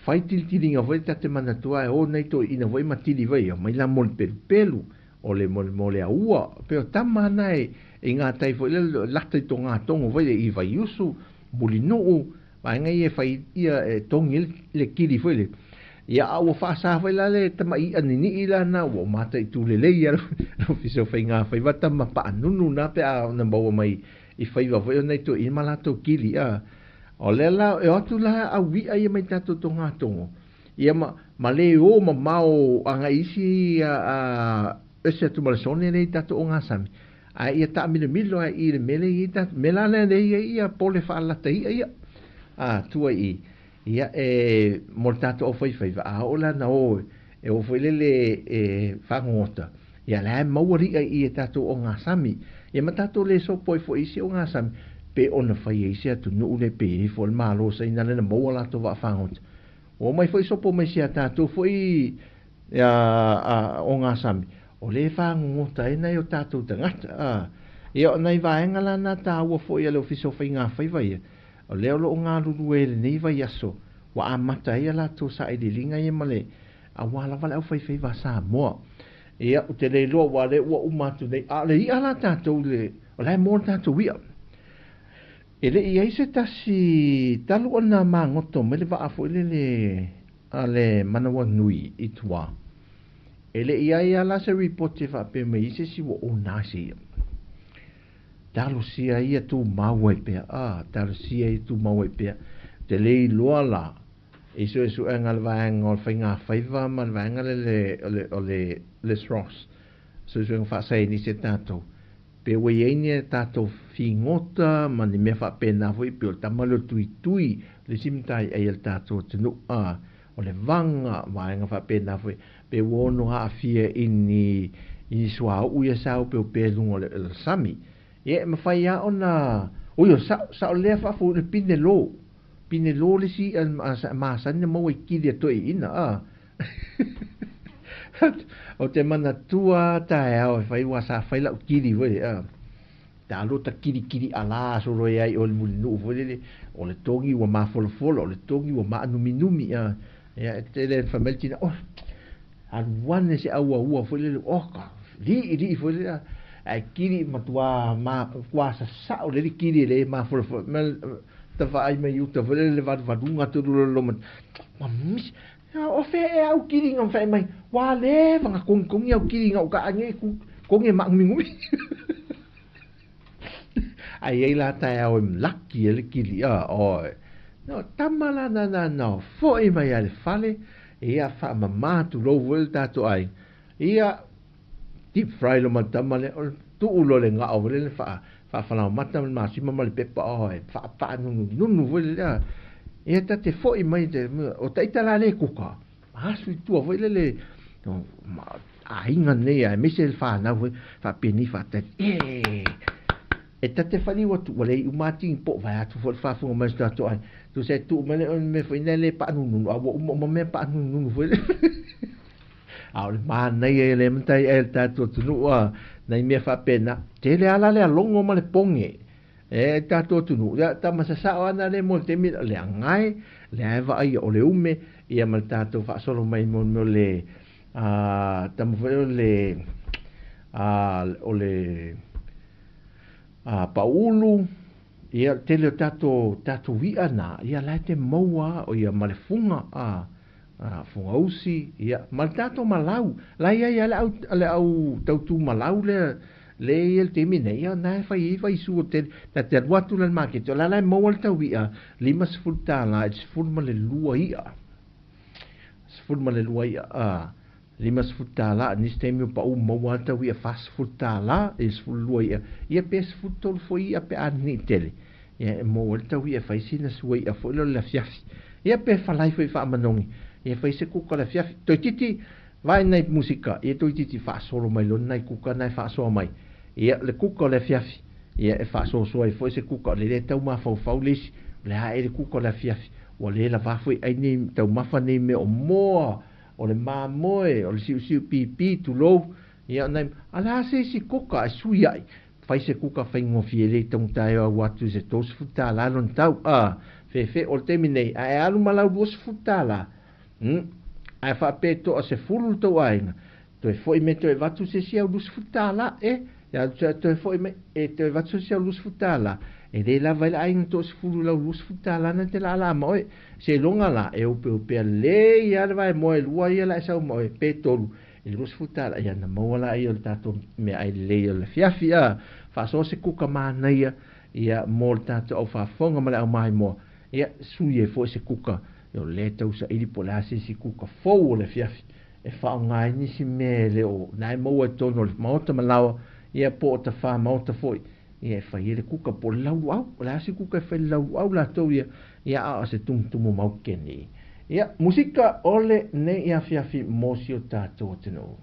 fai tilitiliga foi ta te manatua e o nei toeaiina foi ma tili foi ia mai la mo le pelupelu o le mo le mo le aua pe o tama na e i ngā tai foi le lata i togatogo foi le i Vaiusu Mulinuu vaega ia e fai ia e togi ai le kili foi le. Ia a ua faasa foi la le tama'i i'a nini'i la na ua mataitu lelei a le Ofisa o Faiga Faiva tama paanunu na pe a na maua mai i faiva foi o nai toeaiina ma latou kili a. O lea la e o atu la au i'a ia mai tatou togatogo ia ma ma le o mamao agai isi a a ese atu ma le sone lea i tatou ogasami ae ia taamilomilo lava i le mea lea e i ai tatou mea la lea e i ai ia pole faalalata i'a ia a tua i i. Ia e mo le tatou aufaifaiva a oo la na o e oo foi lele e fagogota ia la e maua le i'a i i e tatou ogasami. Ia ma tatou le sopo ai foi i isi ogasami pe ona fai e isi atunuu le pe i ai foi le Malo o Saina lea na maua latou vaafagota. Ua omai foi sopo mai si a tatou foi ia ogasami o lea e fagogota ai nai o tatou tagata. A ia o nai vaega la na taua foi a le Ofisa o Faiga Faiva ia o lea o lo o galulue i lenei vaiaso ua amata ai a latou sailiiliga ia ma le aua lava le aufaifaiva a Samoa. Ia, ou te le iloa aua o lea ua uma atu nei, a o le i'a la tatou le, o la e moa le tatou i'a. E le i i ai se tasi talu ona magoto mai le vaa foi lele a le Manawanui i tua. E le i ai lava la se ripoti e faapea mai i se isi ua ona ai se i'a. Talosia ia tumau ai pea, a, talosia ia tumau ai pea. Ou te le iloa la i suesuega a le vaega o le faiga faiva ma le vaega lea le, o le, o le Liz Ross, suesuega faasaienisi a tatou, pe ua i ai ni a tatou figota ma ni mea faapena foi pei o le tama lea o le tuitui, le isi mataiai a le tatou atunuu, a, o le vaga, vaega faapena foi, pe ua ono aafia i ni, i ni suauu ia sa opeopea i luga o le, o le sami. Ia e mafai lava ona, ui o sao, sao lea faafou le pine lo, pine lo le isi i'a masani ona maua i kili a toeaiina, a. Ou te manatua taeao e fai ua sa fai lau kili foi a. Talo ta kilikili ala solo e ai o le mulinuu foi lele o le togi ua mafolafolo o le togi ua maanuminumi a. Ia e tele fai mai le tina, oh, alu ane se auaua foi lele, oh, ka li'ili'i foi lele ae kili matua ma ua sasa'o lele kili e le mafolafolo ma ta vaai mai uta foi lele le valuvaluga tolu lolo ma ua misi o fea ea au kili nga fai mai ua leva na kogikogi au kili nga o ka ange ku kogi e maagumigumi ai ai la taeao e laki e le kili a oi no tama la na na na fo'i mai a le fale ia faamamā tulou foi le tatou aiga ia deep fry lo ma tama le o le tuu loa le gao foi lele faa faafalaomata ma le masima ma le pepa oi faapaanunununu foi lele a ia ta te fo'i mai te o taita la le kuka asu i tua foi lele aiga nei aemaise le fanau foi faapenei faatali e e ta te faliu atu ua le iu matigi po vae atu foi le faafofoga mai o si tatou aiga tusa e tuu mai le mea foi lea le paanununu a ua uma uma mea paanununu foi lele a o le manaia ia lea matai ai le tatou atunuu a nai mea faapena tele lava la le alogo ma le poge e tatou atunuu ia tama sasao ana le mo le taimi le agae lea e vaaia o le ume ia ma le tatou faasolo mai mo le mea o le a tama foi o le a o le a pauulu ia le tele o tatou tatou i'a na ia la e te maua o ia ma le fuga a a fogausi ia ma le tatou malau la e i ai lava le au le au tautu malau lea le i ai le taimi nei ia na e fai ai vaisu o tele ta te alu atu la i le maketi o la la e maua le tau i'a $50 i le 12 i'a 12 i'a a $50 nisi taimi o pau maua lava le tau i'a $40 i le 12 i'a ia pe 13 foi i'a pe a nini'i tele ia e maua ai le tau i'a e fai sina sua i'a foi lea o le afiafi ia pe falai foi faamanogi ia fai se kuka o le afiafi toeitiiti vaai nai musika ia toeitiiti faasolo mai loa nai kuka na e faasoa mai ia le kuka o le afiafi ia e faasoasoa ai foi se kuka o le le tau mafaufau le isi o le a ea le kuka o le afiafi Ua le lavā foi ʻai nei taumafa nei mea o moa, o le mamoe, o le siusiu pipī, tulou, ia nai, a le a se isi kuka e sui aʻi, fai se kuka faigofie lelei taugata e au atu i se $30 lona tau, a, fefe, o le taimi nei, a e alu ma lau $20, ae faapea e toa 10 le tou aiga, toe foi mai toe avatu se isi au $20, e, ia toe foi mai e toe avatu se isi au $20, e le lava ai le aiga toa 10 i lau $20 na te laalaa ma oe. Seiloga la e opeopea lelei lava le vaemoa e lua ia la e sau ma oe pe tolu i le $20, ia na maua laia o le tatou meaai lelei o le afiafi, a. Faasoa se kuka manaia ia mo le tatou au faafofoga ma le au maimoa, ia sui ai foi se kuka o lea e tausaili po o le a se isi kuka fou o le afiafi e faaaoga ai nisi mea e le o na e maua i totonu o le maota ma laoa, ia po o tafā maota foi, ia e fai ai le kuka po o le lauluau. O le a se kuka e fai le lauluau latou ia, ia a o se tumutumu maukeni. Ia, musika o lenei afiafi mo si o tatou atunuu.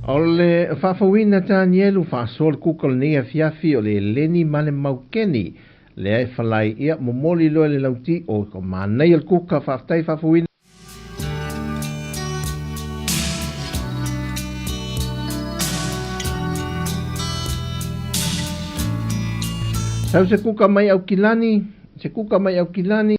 O le faafouina Tanielu faasoa le kuka o lenei afiafi o le Eleni ma le Maukeni lea e falai ia momoli loa le lauti o ko manaia le kuka faafetai faafouina. Sau se kuka mai Aukilani, se kuka mai Aukilani.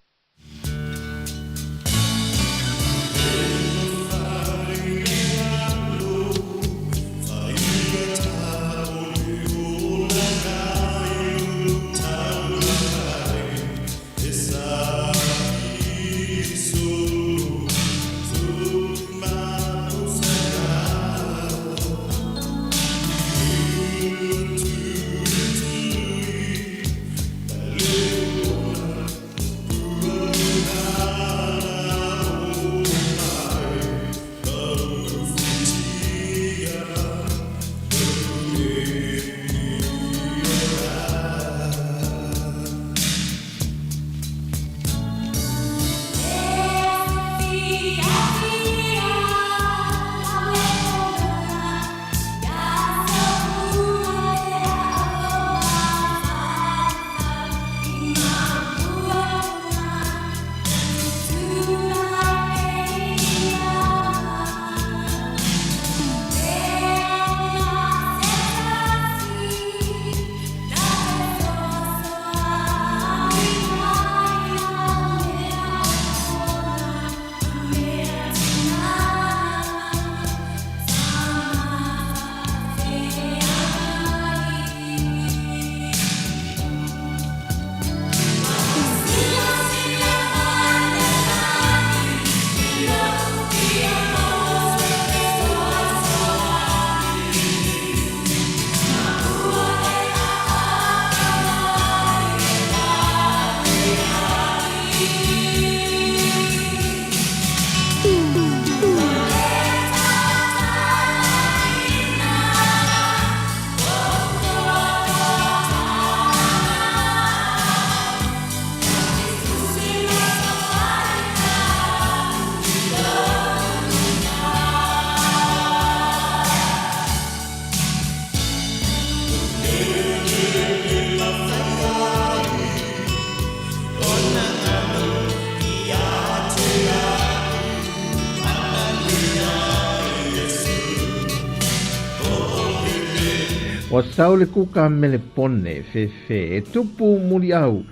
Ua sau le kuka Melepone, fefe, e tupu muliau.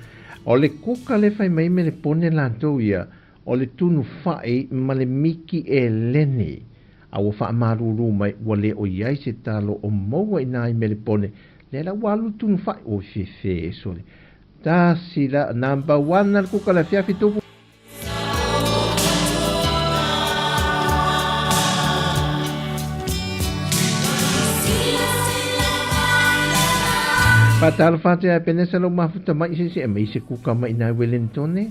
O le kuka le fai mai Melepone latou ia, o le tunu fa'i ma le miki eleni. A ua faamalulu mai ua le o i ai se talo o maua i nā i Melepone, lea la ua alu le tunu fa'i, oi fefe e sole. Tasi la, number one na le kuka le afiafi tupu. Faatalofa atu ia Epenesa lou mafuta mai se se mai se kuka mai nai Wellington.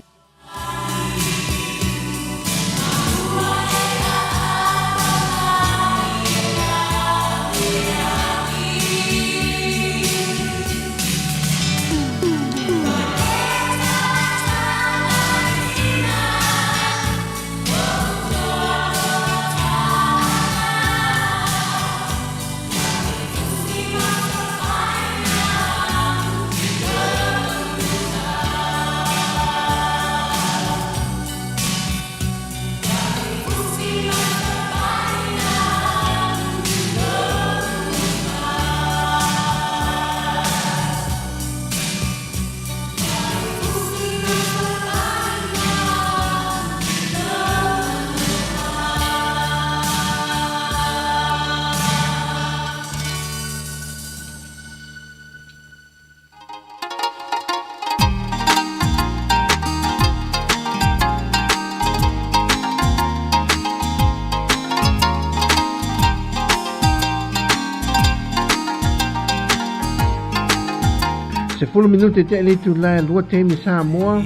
10 minute te le itula e lua taimi Samoa.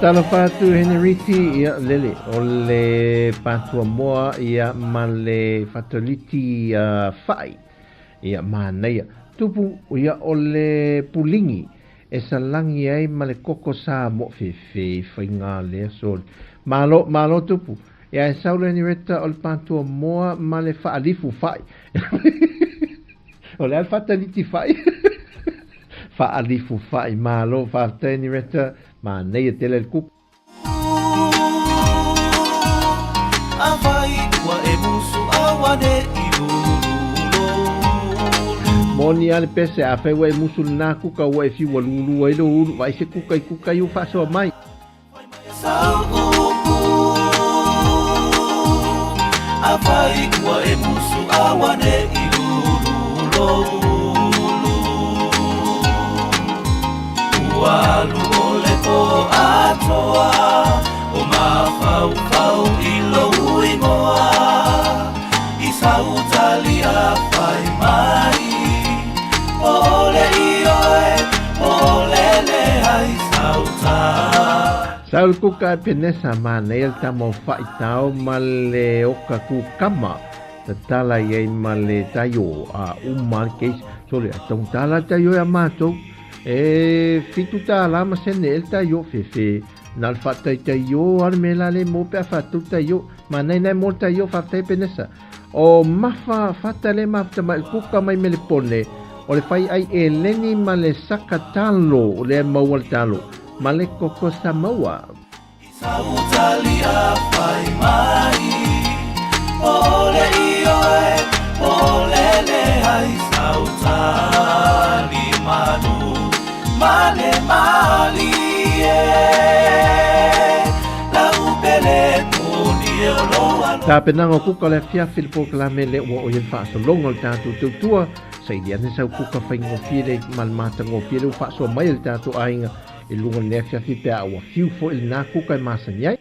Talofa atu Henriti ia lele o le patua moa ia ma le fatoliti fa'i ia manaia tupu ia o le pulingi e salagi ai ma le koko Samoa fefe faiga lea sole malo malo tupu ia e sau le Henrietta o le patua moa ma le fa'alifu fa'i o le a le fataliti fa'i fa'alifu fa'i malo faafetai Henrietta manaia tele le kuka. Moni a le pese afai ua e musu lena kuka ua e fiu ua lulu ai lou ulu vaai se kuka i kuka i ua faasoa mai. Sau le kuka e Penesa manaia le tama o Fa'itao ma le oka kukama tatala i ai ma le taio a uma le case sole a taugata la le taio ia matou e 7 tala ma sene e le taio fefe na le fa'ataitaio a le mea la le mo pe a fa'atou taio manaia nai mo le taio fa'afetai Penesa o mafa fata le mafuta mai le kuka mai Melepone o le fai ai eleni ma le saka talo o lea maua le talo ma le koko Samoa. Tapenaga o kuka o le afiafi le polokalame lea ua oo i ai le faasologa o le tatou tautua saili ane sau kuka faigofie le ma le matagofie le ua faasoa mai e le tatou aiga i luga o lenei afiafi pe a ua fiu foi lena kuka e masani ai.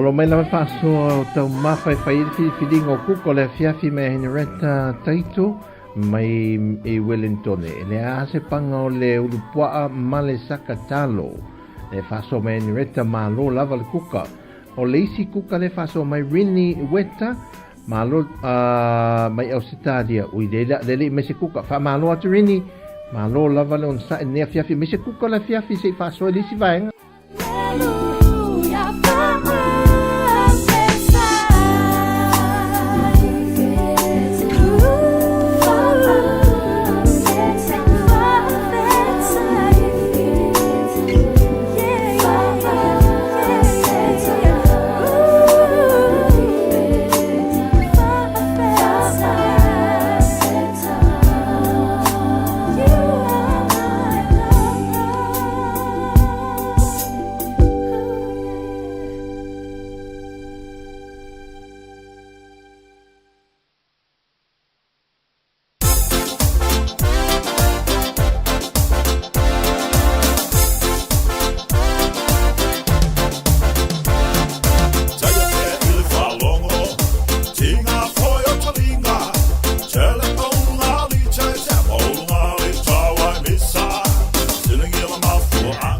O lo mai lava faasoa o taumafa e fai ai le filifiliga o kuka o le afiafi mai a Henrietta Taito mai i Wellingtone. E leai lava se paga o le ulupuaa ma le saka talo. E faasoa mai a Henrietta malo lava le kuka. O le isi kuka lea e faasoa mai Rini Weta malo mai Ausetalia. Ui lea lea le i mai se kuka. Faamalo atu Rini. Malo lava le onosai lenei afiafi. Mai se kuka o le afiafi se i faasoa i le isi vaega.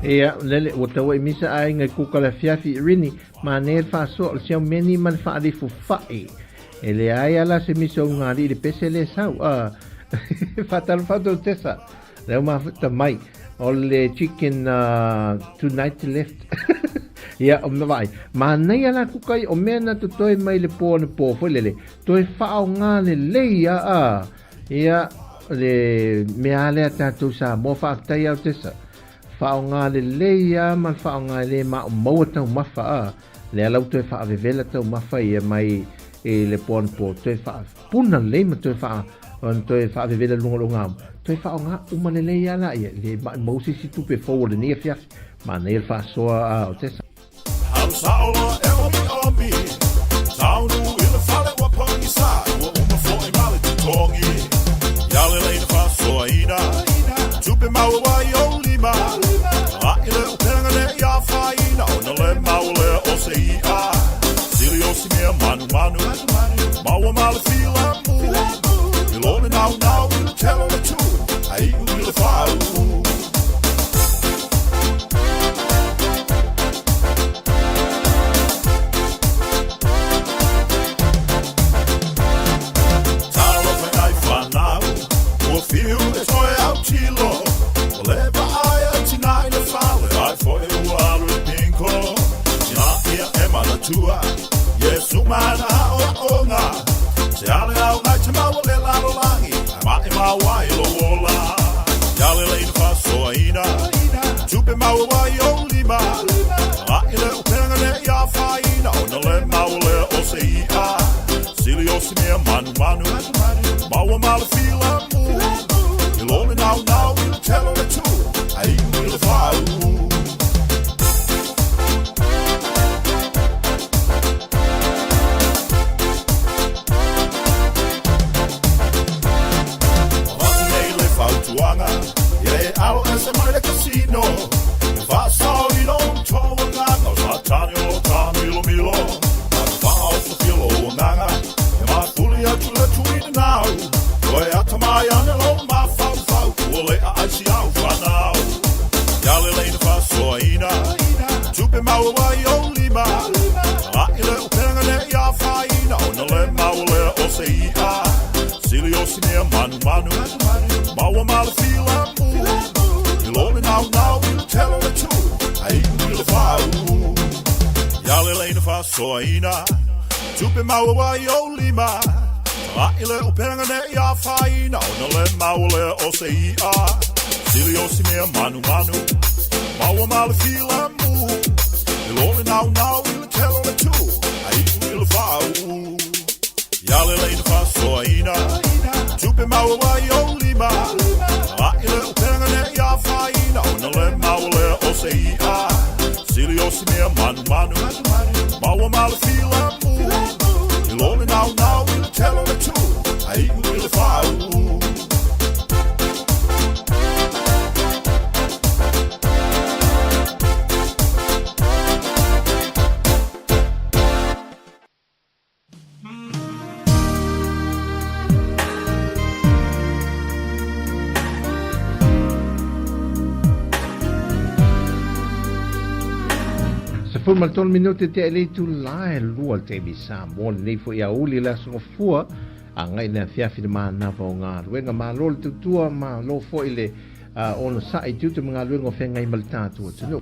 Ia, lele, ua taua i misa aiga i kuka le afiafi i Rini, manaia le faasoa o le siaumeni ma le faalifu fa'i. E leai a la se misa o ugalii i le pese le sau, a. Faatalofa atu au Tessa, lea ua mafuta mai, o le chicken tonight left. Ia, o mea vaai, manaia la kuka ia, o mea na totoe mai le po anapo foi lele, toe faaaoga lelei a, a. Ia, le mea lea tatou Samoa, faafetai au Tessa. Faaaoga lelei a ma le faaaoga e le maumau taumafa a. Lea la ua toe faavevela taumafa ia mai i le po anapo, toe faapuna lelei ma toe faa ona toe faavevela i luga o le ogaoga, toe faaaoga uma lelei a laia, e le maumau se isi tupe fou o lenei afiafi. Manaia le faasoa a o Tessa. 13 minute tea i le itulā e lua le taimi Samoa lenei foi aoauli le Aso Gafua agai le afiafi le manava o galuega. Malo le tautua, malo foi le onosai i tiute ma galuega o feagai ma le tatou atunuu.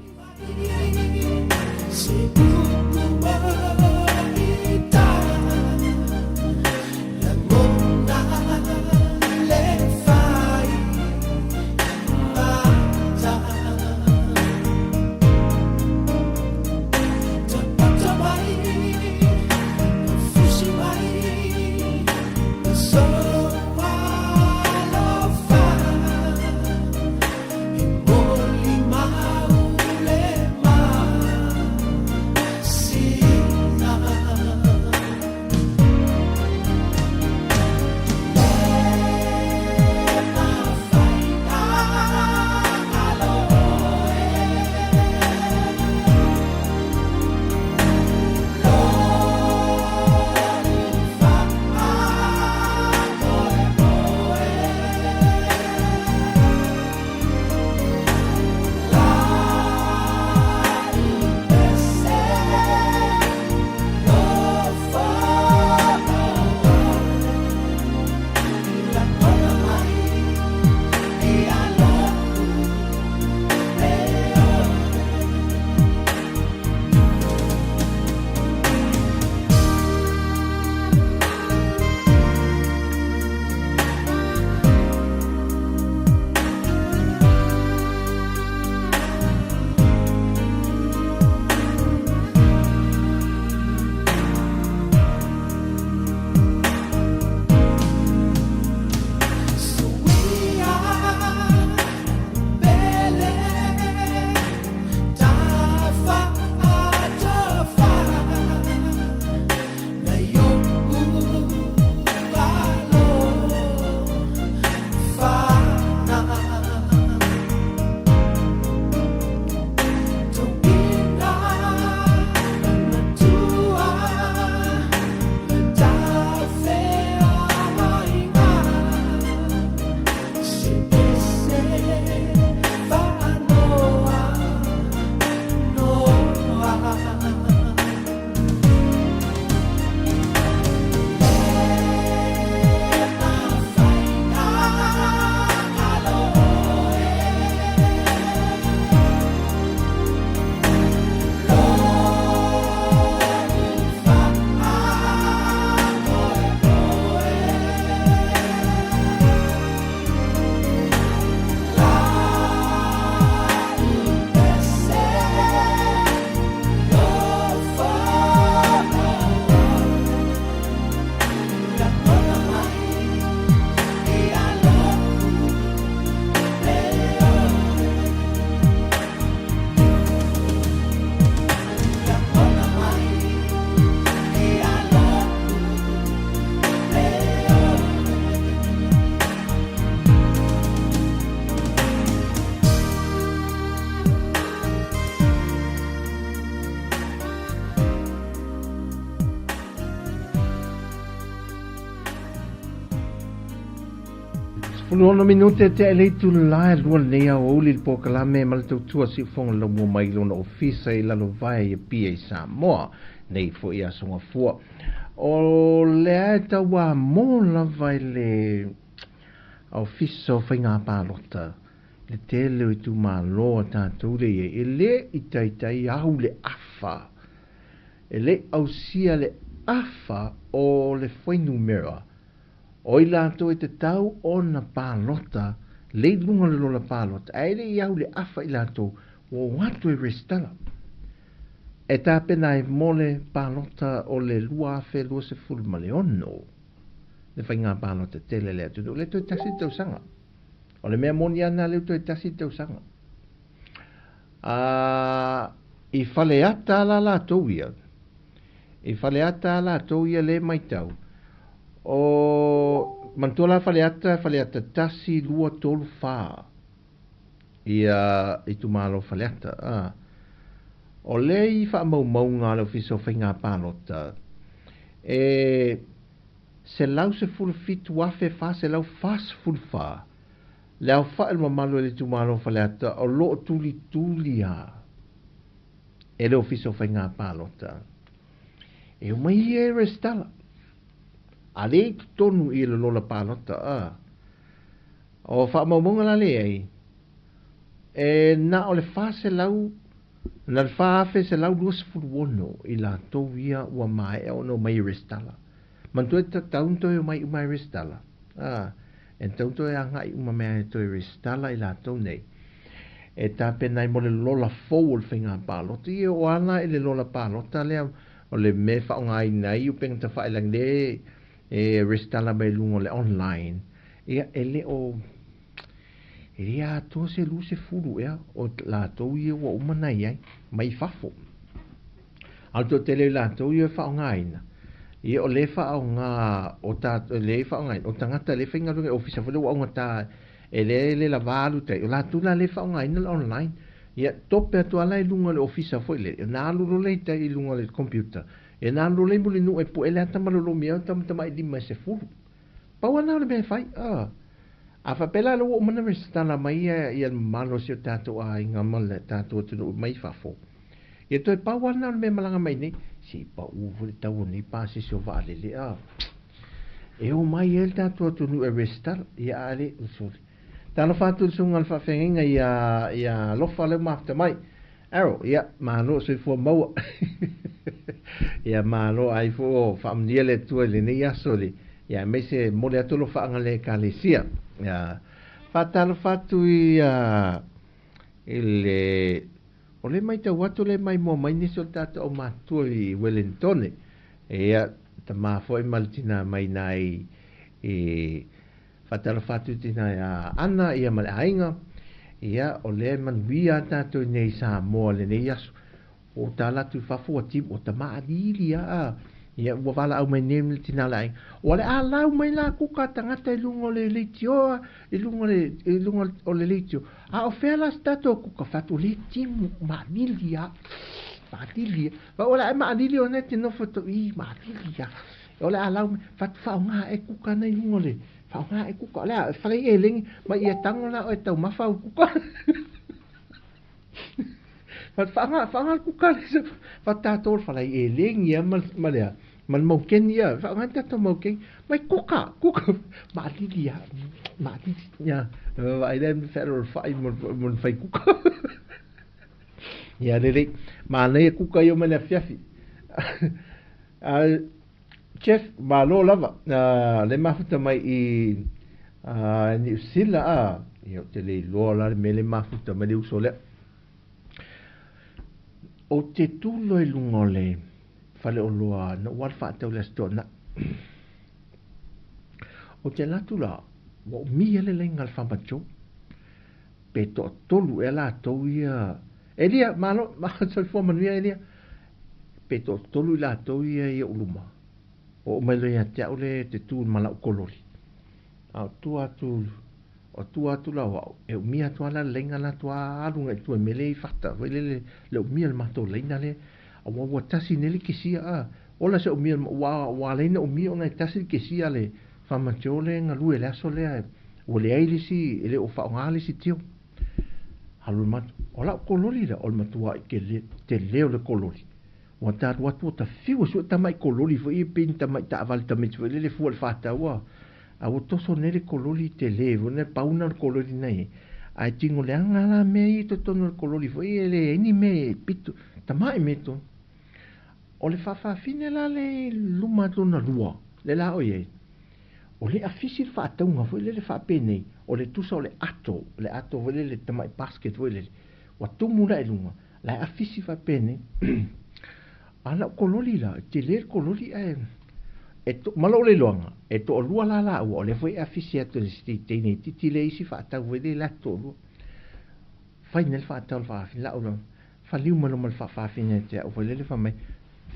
16 minute tea i le itulā e lua lenei aoauli i le polokalame ma le tautua siufofoga le laumua mai lona ofisa i Lalovaea i Apia i Samoa nei foi Aso Gafua. O lea e tauamo lava i le Ofisa o Faiga Palota le tele o itumalo a tatou lea i ai, e le i taitai au le afa, e le i ausia le afa o le fuainumera o i latou e tatau ona palota le i luga o le lola palota, ae le i au le afa i latou ua o atu e resitala e tapena ai mo le palota o le 2026, le faiga palota tele a le atunuu. Le toe tasi le tausaga. O le mea moni lava lena, lea ua toe tasi le tausaga. A, i Faleata la latou ia, i Faleata latou ia le matau, o, manatua la Faleata, Faleata 1, 2, 3, 4, ia itumalo Faleata. A, o lea i faamaumauga a le Ofisa o Faiga Palota, e 117,444 le aofai o le mamalu o le itumalo o Faleata o lo o tulituli lava e le Ofisa o Faiga Palota e omai ia e resitala. A le i totonu i le lola palota, a. O faamaumauga la lea i ai, e na o le 400, na le 4,126 i latou ia ua maea ona omai e resitala. Manatua e tatau ona toe omai uma e resitala. A, e tatau ona toe agai uma mai e toe resitala i latou nei. E tapena ai mo le lola fou o le faiga palota. Ia o a la i le lola palota lea o le mea e faaaogaina ai upega tafailagi lea e resitala mai luga o le online. Ia e le o e le atoa se 20 ea o latou ia ua uma ona i ai mai fafo. A o le toatele o i latou ia e faaaogaina, ia o lea e faaaoga o tatou lea e faaaogaina o tagata lea e faigaluega i ofisa foi lea ua augata e lea e le lava alu tai, o latou la lea e faaaogaina le online. Ia tope atu lava la i luga o le ofisa foi lele, ona alu loa lea i tai i luga o le computer, ia ona alu loa lea i Mulinuu e pue le ata ma lolomi ai ona tamatamailima e 10. Pau lava lena o le mea e fai. A faapea la lea ua uma ona resitala mai ia le mamalu o si o tatou aiga ma le tatou atunuu mai fafo, ia toe pau lava lena o le mea e malaga mai nei, se i pau foi le tau o nei pasese o vaalele a. E omai ai le tatou atunuu e resitala, ia a le, sorry. Talofa atu i le susuga i le faafeagaiga ia, ia Alofa lea ua mafuta mai. Arrow, ia, malo soifua maua. Ia, malo ai foi o faamanuia le Atua i lenei aso le, ia, aemaise momoli atu alofaaga le Ekalesia. Ia, faatalofa atu i, i le, o le matau atu le maimoa mai nisi o le tatou aumatutua i Wellingtone. Ia, tama foi ma le tina mai nai i, Faatalofa atu i tina ia Ana ia ma le aiga. Ia, o lea e manuia a tatou i nei i Samoa lenei aso. Ua ou tala atu i fafo ua timu, ua tamaaliili a a. Ia, ua valaau mai nei le tina o le aiga. Ua le alau mai la kuka tagata i luga o le leitioa, i luga o le, i luga o le leitio. A o fea la se tatou kuka fatu, o lea timu, maalili a. Maalili a. Fa o le a maalili ona e te nofo to i, maalili a. O le a lau mai, fatu faaaoga e kuka nei luga o le, faaaoga e kuka. O le a fale i eleni, ma ia tago la oe taumafa au kuka. Fatu faaaoga, faaaoga le kuka le, fatu tatou le fale i eleni ia ma, ma le a, ma le maukeni ia, faaaoga le tatou maukeni. Mai kuka, kuka, maalili ia, maalili ia. Vaai lea me whearorowhai mo, mo le whai kuka. Ia lelei, manaia kuka ia mai le afiafi. Jeff, malo lava, le mafuta mai i Niu Sila, a, ia ou te le iloa la le mea le mafuta mai le uso lea. Ou te tu loa i luga o le faleoloa na ou alu faatau i le Aso Toonai. Ou te alu atu la, ua umia le laina a le Farmer Joe. Pe toatolu ea latou ia. Elia, malo, soifua manuia Elia. Pe toatolu i latou ia i ou luma. Oo mai loa ia te au le te tu ma lau kololi. A o tua atu, o tua atu la o au, e umia atu lava la le laina la tua alu agai i tua i mea lea i fata, foi lele le umia o le matou laina lea. Aua ua tasi nei le kesia a, ola se umia, ua, ua ala ai ona umia ona e tasi le kesia a le Farmer Joe lea e galue i le aso lea, ua leai le isi, e le o faaaoga le isi tio. Alu le matou, o lau kololi la, o le matuai tele, tele o le kololi. Ua ta alu atu ua ta fiu e sue tamai kololi foi ia pei ni tamai taavale tamaiti foi lele fua i le faataua. A ua toso nei le kololi tele foi lea pau na o le kololi na i ai. Ae tino leaga la mea ia i totonu o le kololi foi ia e leai ni mea e pito, tamai mea i totonu. O le faafafine la lea i luma atu lona lua, lea la o i ai, o le afisi le faatauga foi lele faapenei, o le tusa o le ato, le ato foi lele, tamai basket foi lele, ua tumu la i luga, la e afisi faapenei. A lau kololi la, e tele le kololi ae, e to, ma lou leiloaga, e toalua la laua, o lea foi e afisi atu e le si teine itiiti lea isi faatau foi lele la te toalua. Fai nei le faatau le faafine, lau la, faliu mai loa ma le faafafine ia te au foi lele fai mai,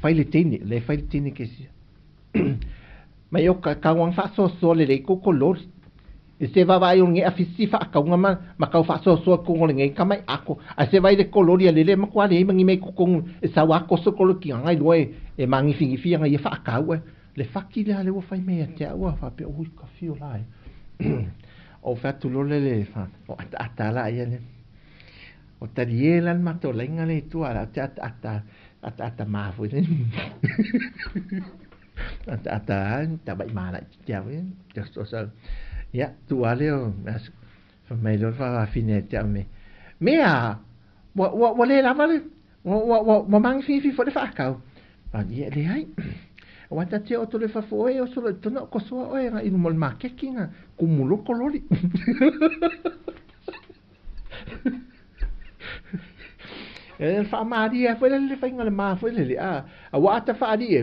fai le teine, lea e fai le teine kesia. Mai o ka kauang faasoasoa lelei kou kololi. I se vaavaai o lenei afisi faakauga ma ma kau faasoasoa i totonu o lenei tamai ako. Ae se vaai le kololi a lele matua leai ma ni mea i totonu e sau a toso kololi ki aga iloa e e magifigifi aga ia faakau ae le faki lea lea ua fai mai ia te au a faapea ui ka fio la e. Ou fai atu loa lea le fa o ataata la ia le. O talie la le matou laiga lea i tua, a o te ataata, ataata ma foi le. Ataata tabai ma laitiiti lava foi. Tosotoso ia, tuu lava lea o, fai mai loa le faafafine ia te au nei, Mea, ua, ua, ua le lava le, ua, ua, ua, ua magifigifi foi le faakau. Fai atu, Ia, leai. Aua ta te oo atu loa i fafo oe e oso loa i totonu a o kosoa oe agai i luma o le makeki na kumu loa kololi. E faamalie foi le faiga le ma foi lele a aua a ta faalie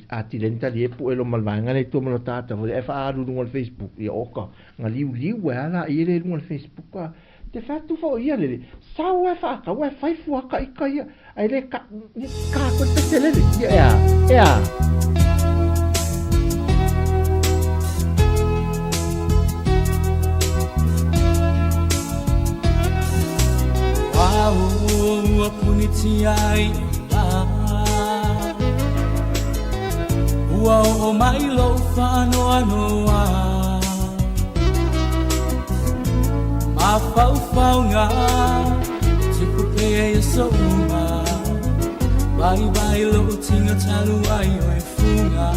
a tile ni talie pue lo ma le vaega lea i tua ma lo tata foi e faaalu i luga o le Facebook ia oka na liuliu ai a la ia le luga o le Facebook a te fai atu foi ia lele sau e faakau e fai fua ka ika ia ai le ka ka ko te pese lele ia ea ea. Ua punitia ai la Ua oo mai lou faanoanoa Mafaufauga tupu pea i aso uma Vaivai lou tino talu ai o e fuga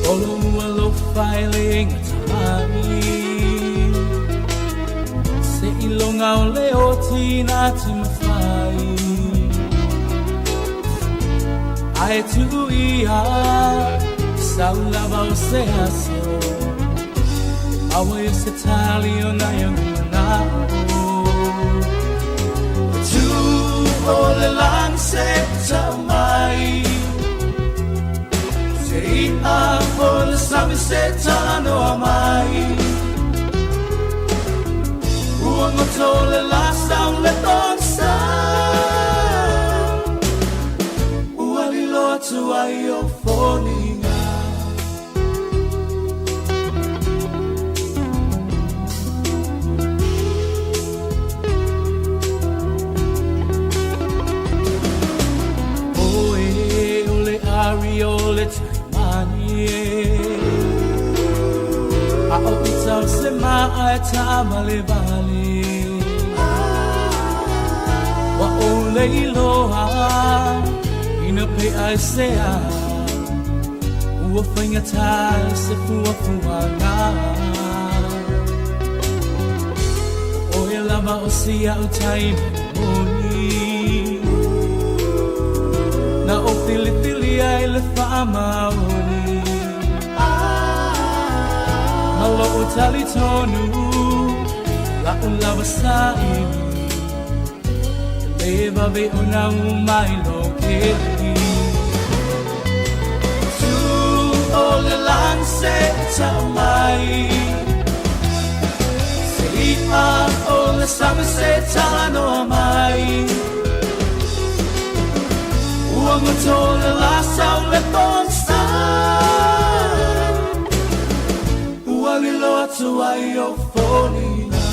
O lou alofa e le gata mai Seiloga o le oti na te mafai Ae tuu ia sau lava o se aso E maua ai se tali o nai ou manao Tu o le lagi se tau mai Se i'a o le sami se talanoa mai Ua goto le la sau le pogisa Ua lilo atu ai o foliga Oe o le ari o le taimani A o ita o se ma'a e taavalevale Ua ou le iloa ina pe'a e se a Ua faigata se fuafuaga O oe lava o si a'u tai moni Na ou filifilia i le faamaoni Ma lo'u talitonu la'u lava saili E le vave ona ū mai lou keiki Tu o le lagi se tau mai Se i'a o le sami se talanoa mai Ua goto le la sau le pogisa Ua lilo atu ai o foliga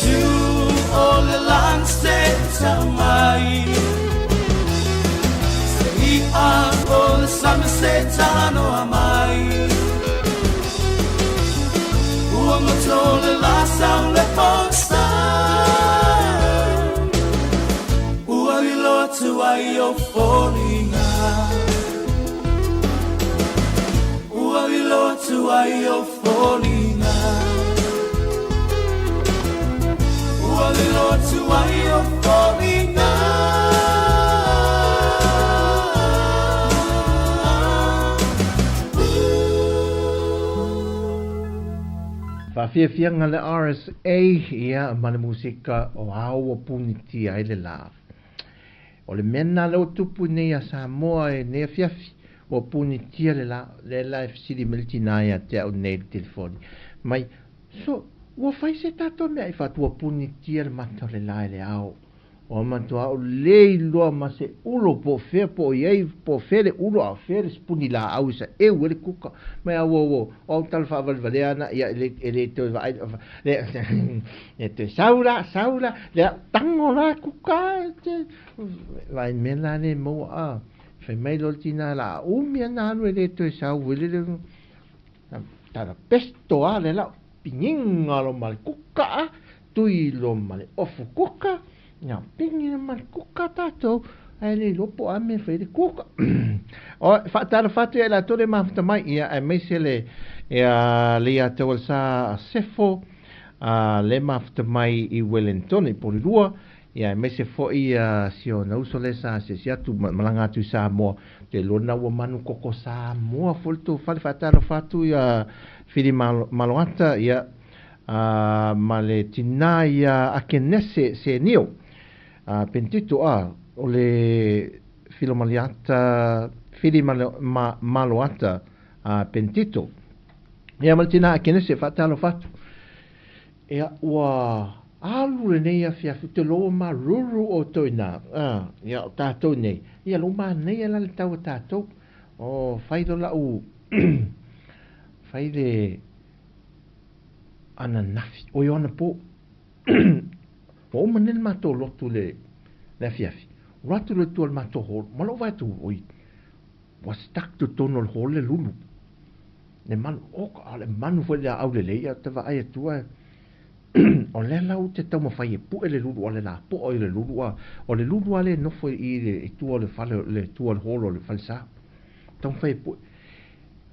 Tu o le lagi se tau mai Se i'a o le sami se talanoa mai Ua goto le la sau le pogisa Ua lilo atu ai o foliga Ua lilo atu ai o foliga. Ua lilo atu ai o foliga. Faafiafiaga le RSA ia ma le musika o ao ua punitia ai le la. O le mea lena lea ua tupu i nei a Samoa i lenei afiafi, ua punitia le la, lea la e fesili mai le tina ia te au nei i le telefoni mai, So, ua fai se tatou mea i fatu ua punitia le mata o le la i le ao. Ua matua ou le iloa ma se ulo po o fea po o i ai po o fea le ulo a o fea le sipuni laau i saeu ai le kuka. Mai a ua ua o au tala faavalevalea ana ia e le e le toe vaai le le toe sau la sau la le au tango la kuka te vaai mea la le maua a fai mai loa le tina la a umi ana alu e le toe sau ele le tala pesto a le lau pigiga lo ma le kuka a tui lo ma le ofu kuka ia pigi ma le kuka tatou ae le iloa po o a mea e fai ai le kuka. O faatalofa atu ia i latou le mafuta mai ia aemaise le ia le ia Taualesa Sefo a le mafuta mai i Wellington i Porirua ia aemaise foi ia si ona uso lea sa asiasi atu malaga atu i Samoa te iloa lena ua manu koko Samoa foi le tou fale faatalofa atu ia Fili Maloata ia a ma le tinā ia Akenese Senio a Pentito a o le Filomaliata Fili Maloata a Pentito ia ma le tinā Akenese faatalofa atu ia ua alu lenei afiafi te loa maruru outou ina a ia o tatou nei ia lo manaia la le tau a tatou o fai lo lau fai le ananafi, oi o anapo. Ua uma nei le matou lotu le, le afiafi. Ua atu le tua le matou hall, ma lou vae atu, oi, ua stuck totonu o le hall le lulu. Le manu, oh, a le manu foi le au lelei, a te vaai atu ai. O lea la ou te taumafai e pue le lulu, o le lapoa i le lulu, a, o le lulu a le nofo i le i tua o le fale, le tua o le hall o le falesa. Taumafai e pue.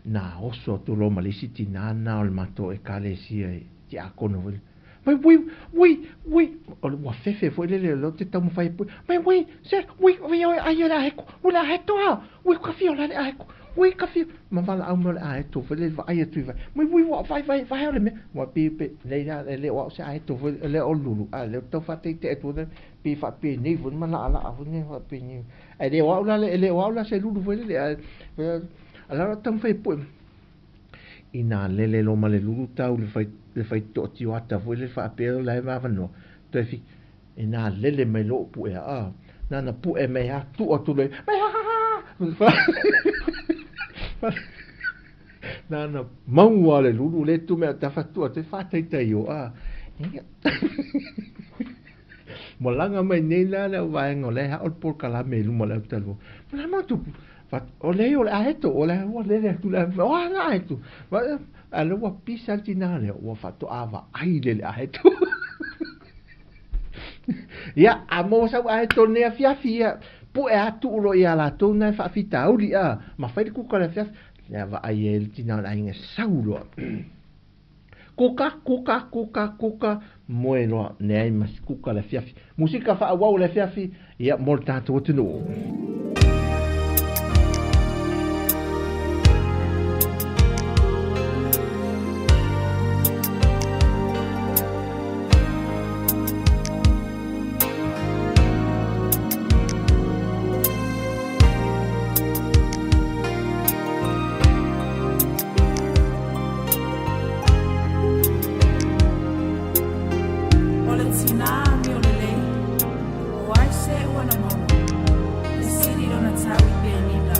Na oso atu loa ma le isi tinā na o le matou ekalesia e tiakono foi mai ui ui ui o le ua fefe foi lele o lea ou te taumafai e pue mai ui se ui ui oi ai o le aheto ui le aheto a ui ka fio la le aheto ui ka fio ma valaau mai o le aheto foi lele vaai atu i vai mai ui ua vai vai vai o le mea ua pi pe nei la le o au se aheto foi le o lulu a le o tau faataitei atu pi faapenei foi ma laalaa foi nei faapenei Ae le o au la le o au la se lulu foi lele ae a la taumafai e pue inā lele loa ma le lulu tau le fai le fai toatioata foi lele faapea la e avanoa toe fi inā lele mai loa pue a nana pue mai a tuu atu loa mai ha ha ha nana maua le lulu le tu mea tafa tuu atu e faataitai o a Malaga mai nei la le auvaega o la e hao le polokalame i luma o le autaluo. Ma le matupu, o le o le aeto, o le ua lele atu le o a la aeto. A le ua pisa le tina lea, ua faatoa vaai le le aeto. Ia, a maua sau aeto nei afiafi, ia, pue atu ulo ia latou na e faafitauli a, ma fai le kuka le afiafi. Lea vaai e le tina o le aiga sau loa. Kuka, kuka, kuka, kuka, moe loa, leai ma se kuka le afiafi. Musika faaauau le afiafi, ia, mo le tatou atunuu. O le tinā amio lelei, o ai se ua na maua, e sili lona tau i penina.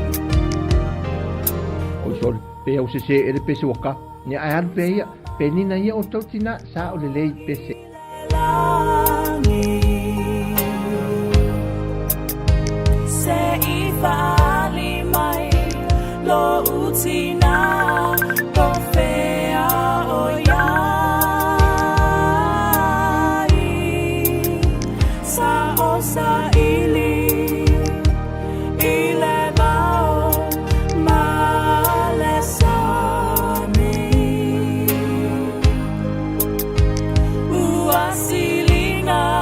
Oi sole, pe au sese e le pese ua ka. Nia ae alu pea ia, penina ia o tau tina, sa o lelei pese. Se i whaali mai lo utina ko whea o iai sa o sa ili i le vao ma le sami ua silina.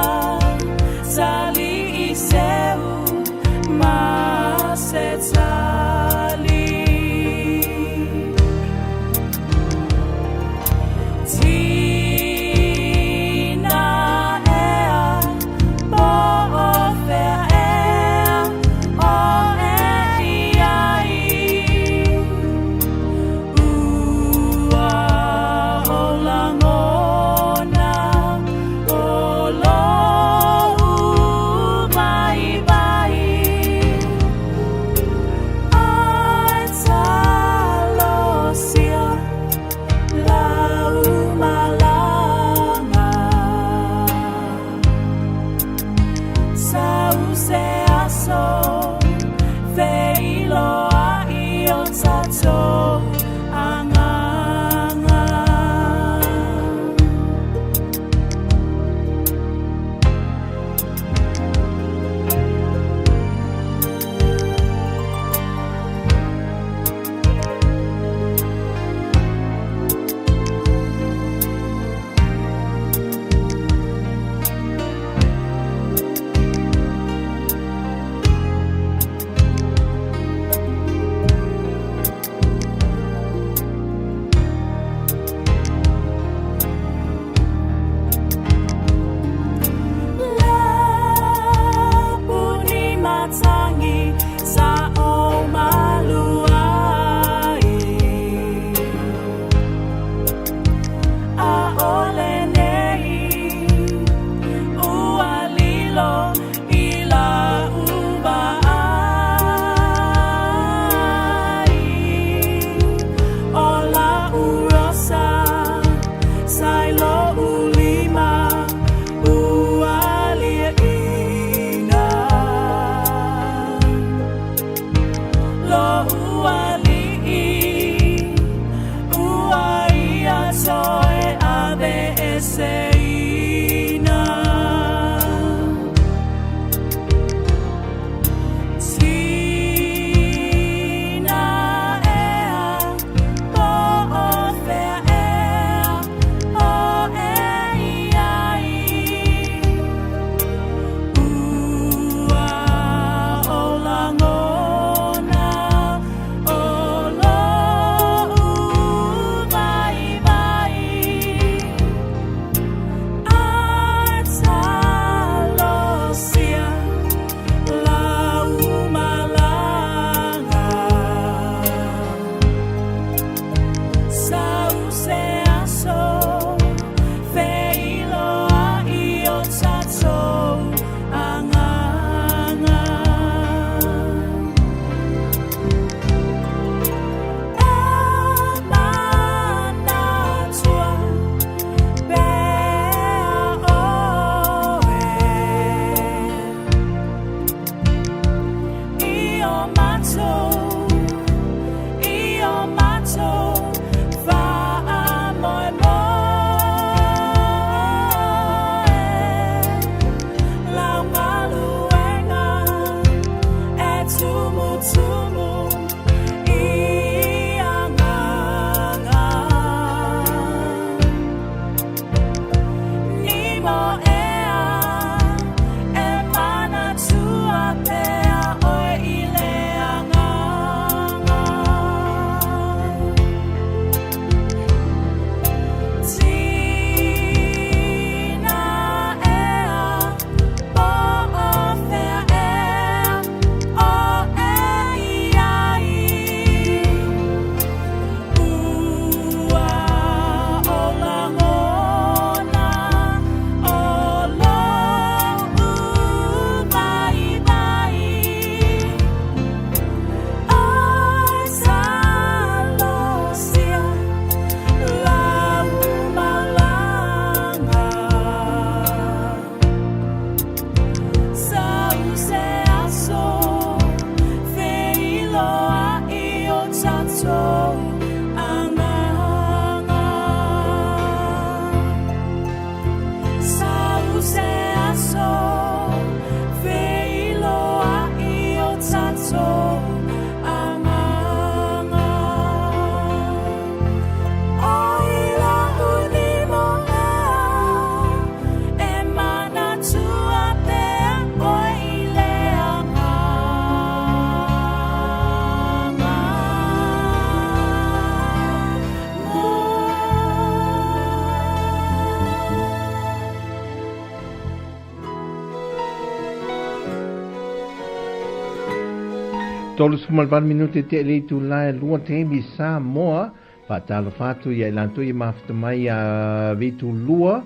38 minute te le itula e lua taimi Samoa. Faatalofa atu ia i latou ia mafuta mai a Vitulua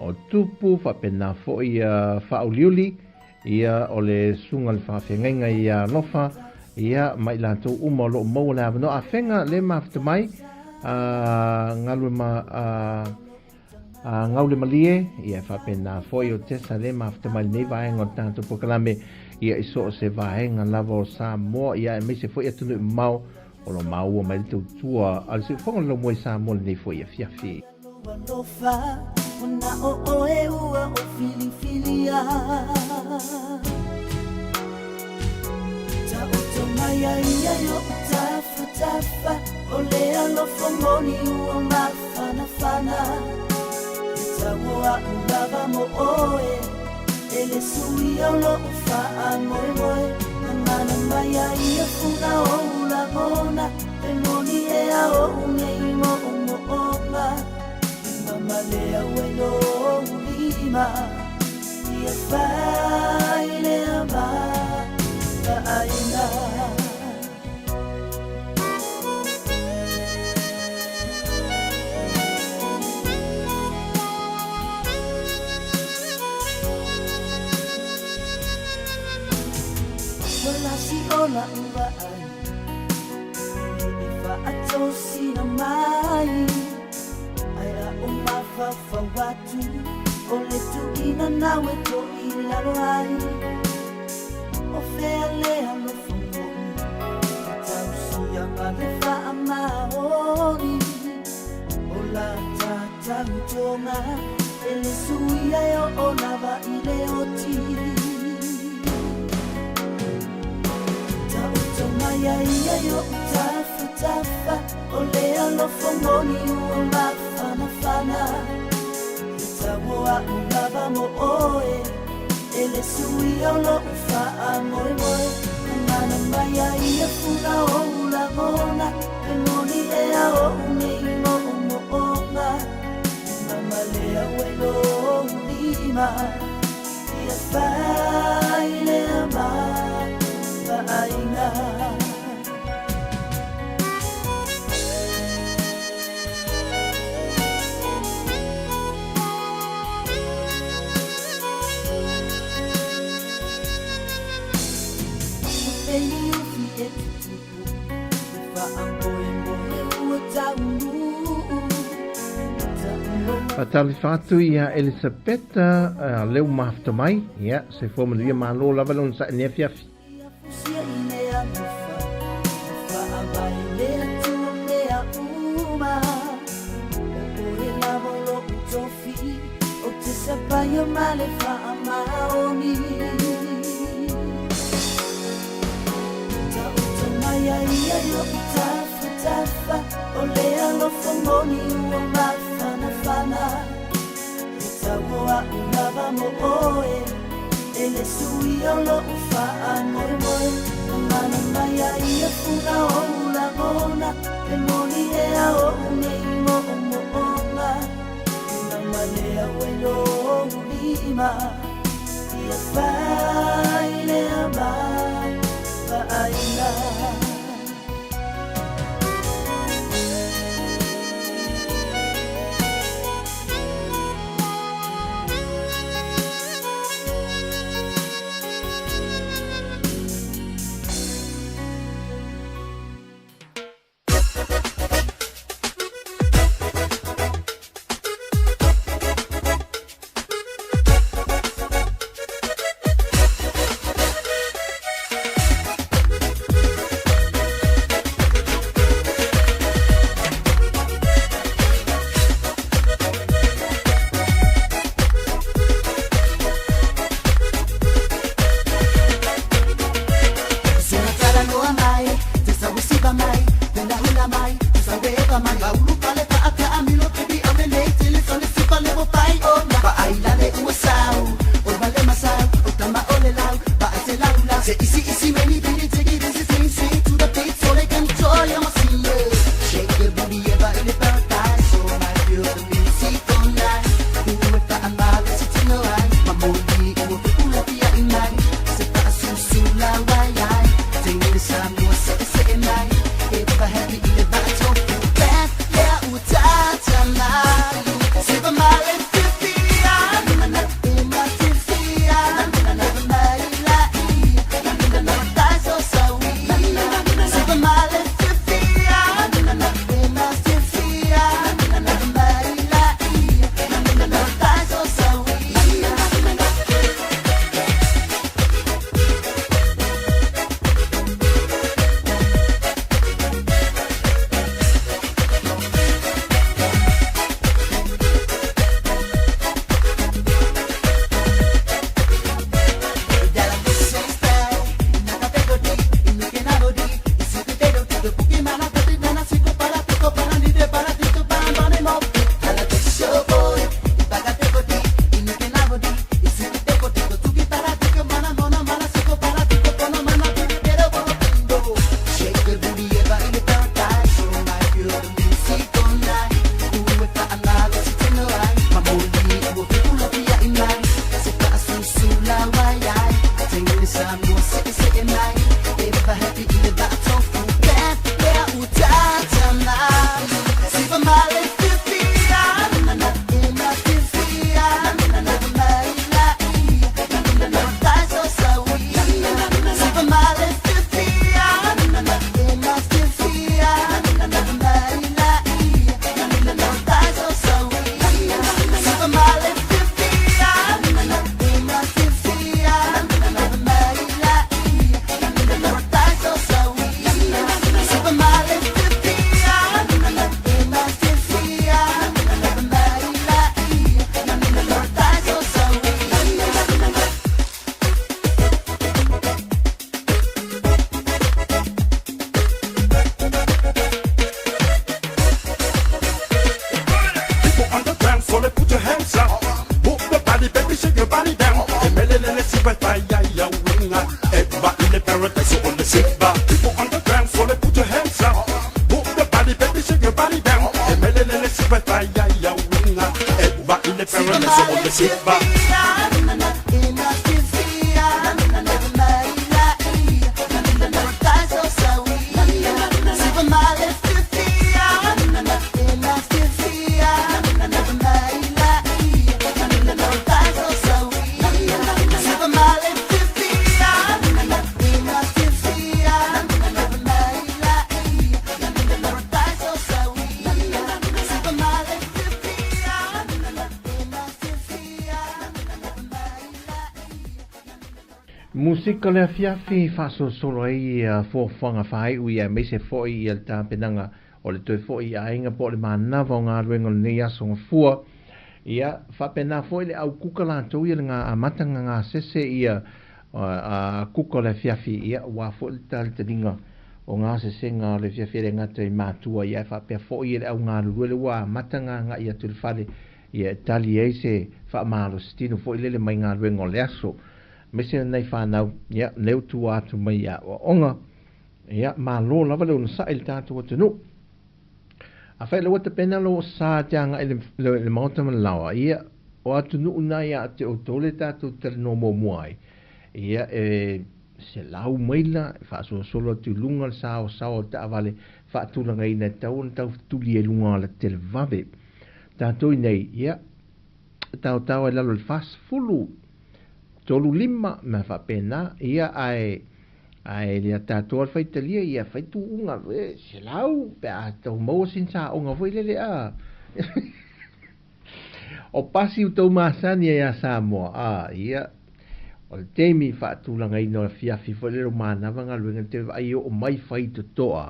o Tupu faapena foi ia Faauliuli ia o le susuga le faafeagaiga ia Alofa ia ma i latou uma o loo maua le avanoa. Afega le mafuta mai a galue ma a a Gaule Malie, ia e faapena foi o Tessa le mafuta mai lenei vaega o le tatou polokalame, ia i so o se vaega lava o Samoa, ia aemaise foi atunuu mamao o lo o maua mai le tautua a le Siufofoga o le Laumua i Samoa lenei foi afiafi. Faatalofa atu ia Elisapeta leu mafuta mai, ia soifua manuia malo lava le onosai nei afiafi. body down. E mele lele siva fire ya winga. Eva in the paradise on the siva. People on the ground, so they put your hands up. Move the body, baby, shake your body down. E mele lele siva fire ya winga. Eva in the paradise on the siva. Musika le afiafi faasolosolo ai ia fuafuaga faaiu ia aemaise foi ia le tapenaga o le toe foi i aiga po o le manava o galuega o lenei aso gafua. Ia faapena foi le au kuka latou ia le amataga gasese ia a kuka o le afiafi ia aua foi le talitaliga o gasesega o le afiafi e le gata i matua ia ae faapea foi ia le au galulue le ua amata gaga'i atu i le fale ia e tali ai se faamalositino foi lele mai galuega o le aso. Aemaise lenei fanau, ia, lea ua tua atu mai i aoaoga, ia, malo lava le onosai i le tatou atunuu. Afai o lea ua tapena lou sa te agai i le Maota ma le Laoa, ia, o atunuu na ia te outou le tatou talanoa muamua ai, ia, e selau maila, e faasolosolo atu i luga le saosaoa o le taavale faatulagaina e tatau ona taufetuli ai i luga o le televave. Tatou i nei, ia, e taotao ai i lalo i le 40, 3 lima, mea faapena, ia, ae, ae ia tatou a le faitalia, ia fai tuuga, e, selau, pe a tau maua sina saoga foi lele, a. O pasi ua tou masani ai ia Samoa, a, ia, o le taimi faatulagaina o le afiafi foi lele o manava galuega te vaai oo mai fai totoa,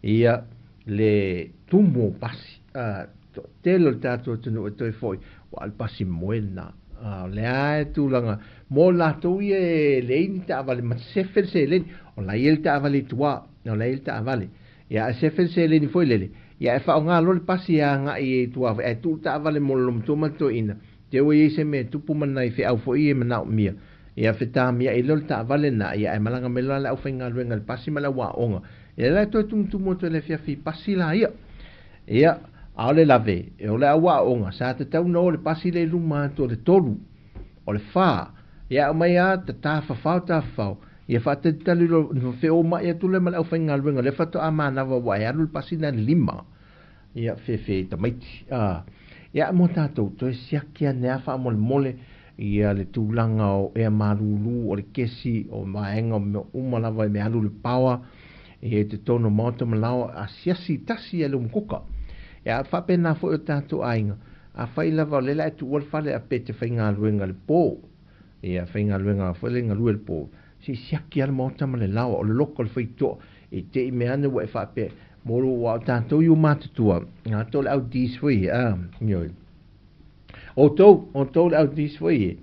ia, le tumu o pasi, a, toatele o le tatou atunuu e toe foi, ua le pasi moe lena. A, o lea e tulaga, mo latou ia e leai ni taavale ma sefe le seleni, o la e i ai le taavale i tua, o la e i ai le taavale. Ia ae sefe le seleni foi lele, ia e faaaoga loa le pasi e agai ai i tua foi, ae tuu le taavale mo le lomatua ma le toeaina, te ua i ai se mea e tupu ma nai feau foi ia e manaomia, ia fetamiai loa le taavale lena, ia ae malaga mai loa le aufaigaluega i le pasi ma le auaoga, ia la e toe tumutumu atu ai le afiafi i pasi laia. Ia, ʻaʻole lave, e o le auaoga, sa tatau ona o le pasi lea i luma atu o le 3, o le 4, ia aumai a ta tafafao tafafao, ia faatalitali loa, ona feoma'i atu lea ma le aufaigaluega, lea faatoa manava ua e alu le pasi lena i le 5, ia fefe tamaiti. A, ia mo tatou, toe siaki ane a faamolemole, ia le tulaga o ea malūlū, o le kesi, o vaega o mea uma lava i mea alu i le power, ia i totonu o maota ma laoa, asiasi tasi ia le umukuka. Ia faapena foi o tatou aiga, afai lava o lea o le a e tuua le fale a pe te faigaluega i le po, ia faigaluega foi lea galue i le po, se i siaki lava le maota ma le laoa, o le loko o le faitotoa, i te i mea ane ua e faapea, mo lou aua o tatou i ua matutua, atoa le au dis foi ia, ioe. Outou, outou le au dis foi ia,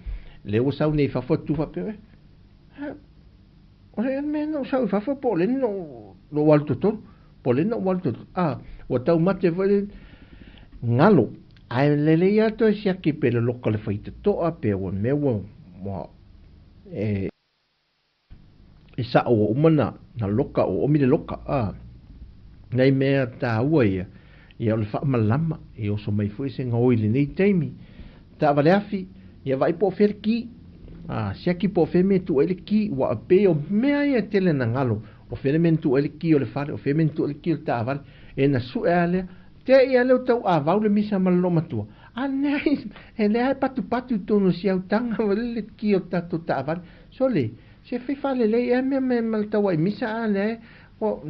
lea ua sau nei i fafo atu faapea, eh, o le mea na ou sau i fafo po o le na ou alu totonu, po o le na ou alu totonu, a, ua taumate foi le galo, ae lelei lava toe siaki pe loloka le faitotoa pe ua mea ua, ua e, e sa'o ua uma na, na loka, ua omi le loka, a. Nai mea tāua ia, ia o le faamalama, e oso mai foi se gaoi i lenei taimi. Taavale afi, ia vaai po o fea le ki, a, siaki po o fea mea e tuu ai le ki, ua pei o mea ia e tele na galo, o fea le mea na tuu ai le ki o le fale, o fea le mea na tuu ai le ki o le taavale, e na sue lava lea, te i a lea ua tauavau le misa ma le loomatua, a leai, e leai e patupatu i totonu o si autaga le ki o le tatou taavale. Sole, se fai faalelei ea mea me ma le tauai misa a lea o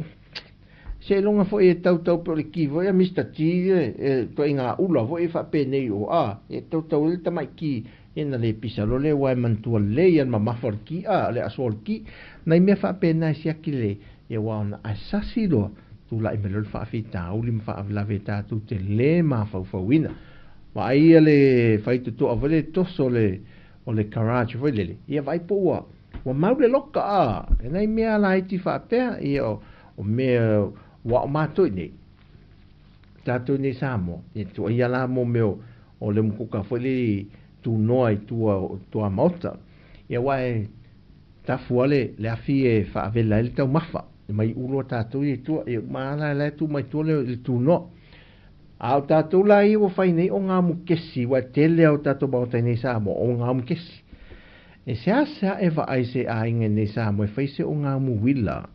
seiloga foi e tautau pe o le ki foi a Mister T e ituaiga ula foi e faapenei o a e tautau ai le tamai ki e na le pisa loa lea aua e manatua lelei ia le mamafa o le ki a le aso o le ki. Nai mea faapena e siaki lelei ia aua ona ae sasi loa tulai mai loa le faafitauli ma faalavelave e tatou te le mafaufauina. Vaai ia le faitotoa foi lea e toso le o le garage foi lele, ia vaai po ua, ua mau le loka a, e nai mea laiti faapea, ia o, o mea ua o matou i nei, tatou i nei Samoa, ia tuaia la mo mea o, o le mukuka foi le tunoa i tua o tuamaota. Ia aua e tafu lava le afi e faavela ai le taumafa e mai ulu a tatou ia i tua, ia uma lava la la e tu mai tua le tunoa. A o tatou la ia ua fai nei o gamukesi, ua tele lava o tatou maota i nei Samoa o gamukesi. E seasea e vaai se aiga i nei Samoa e fai se o gamuuila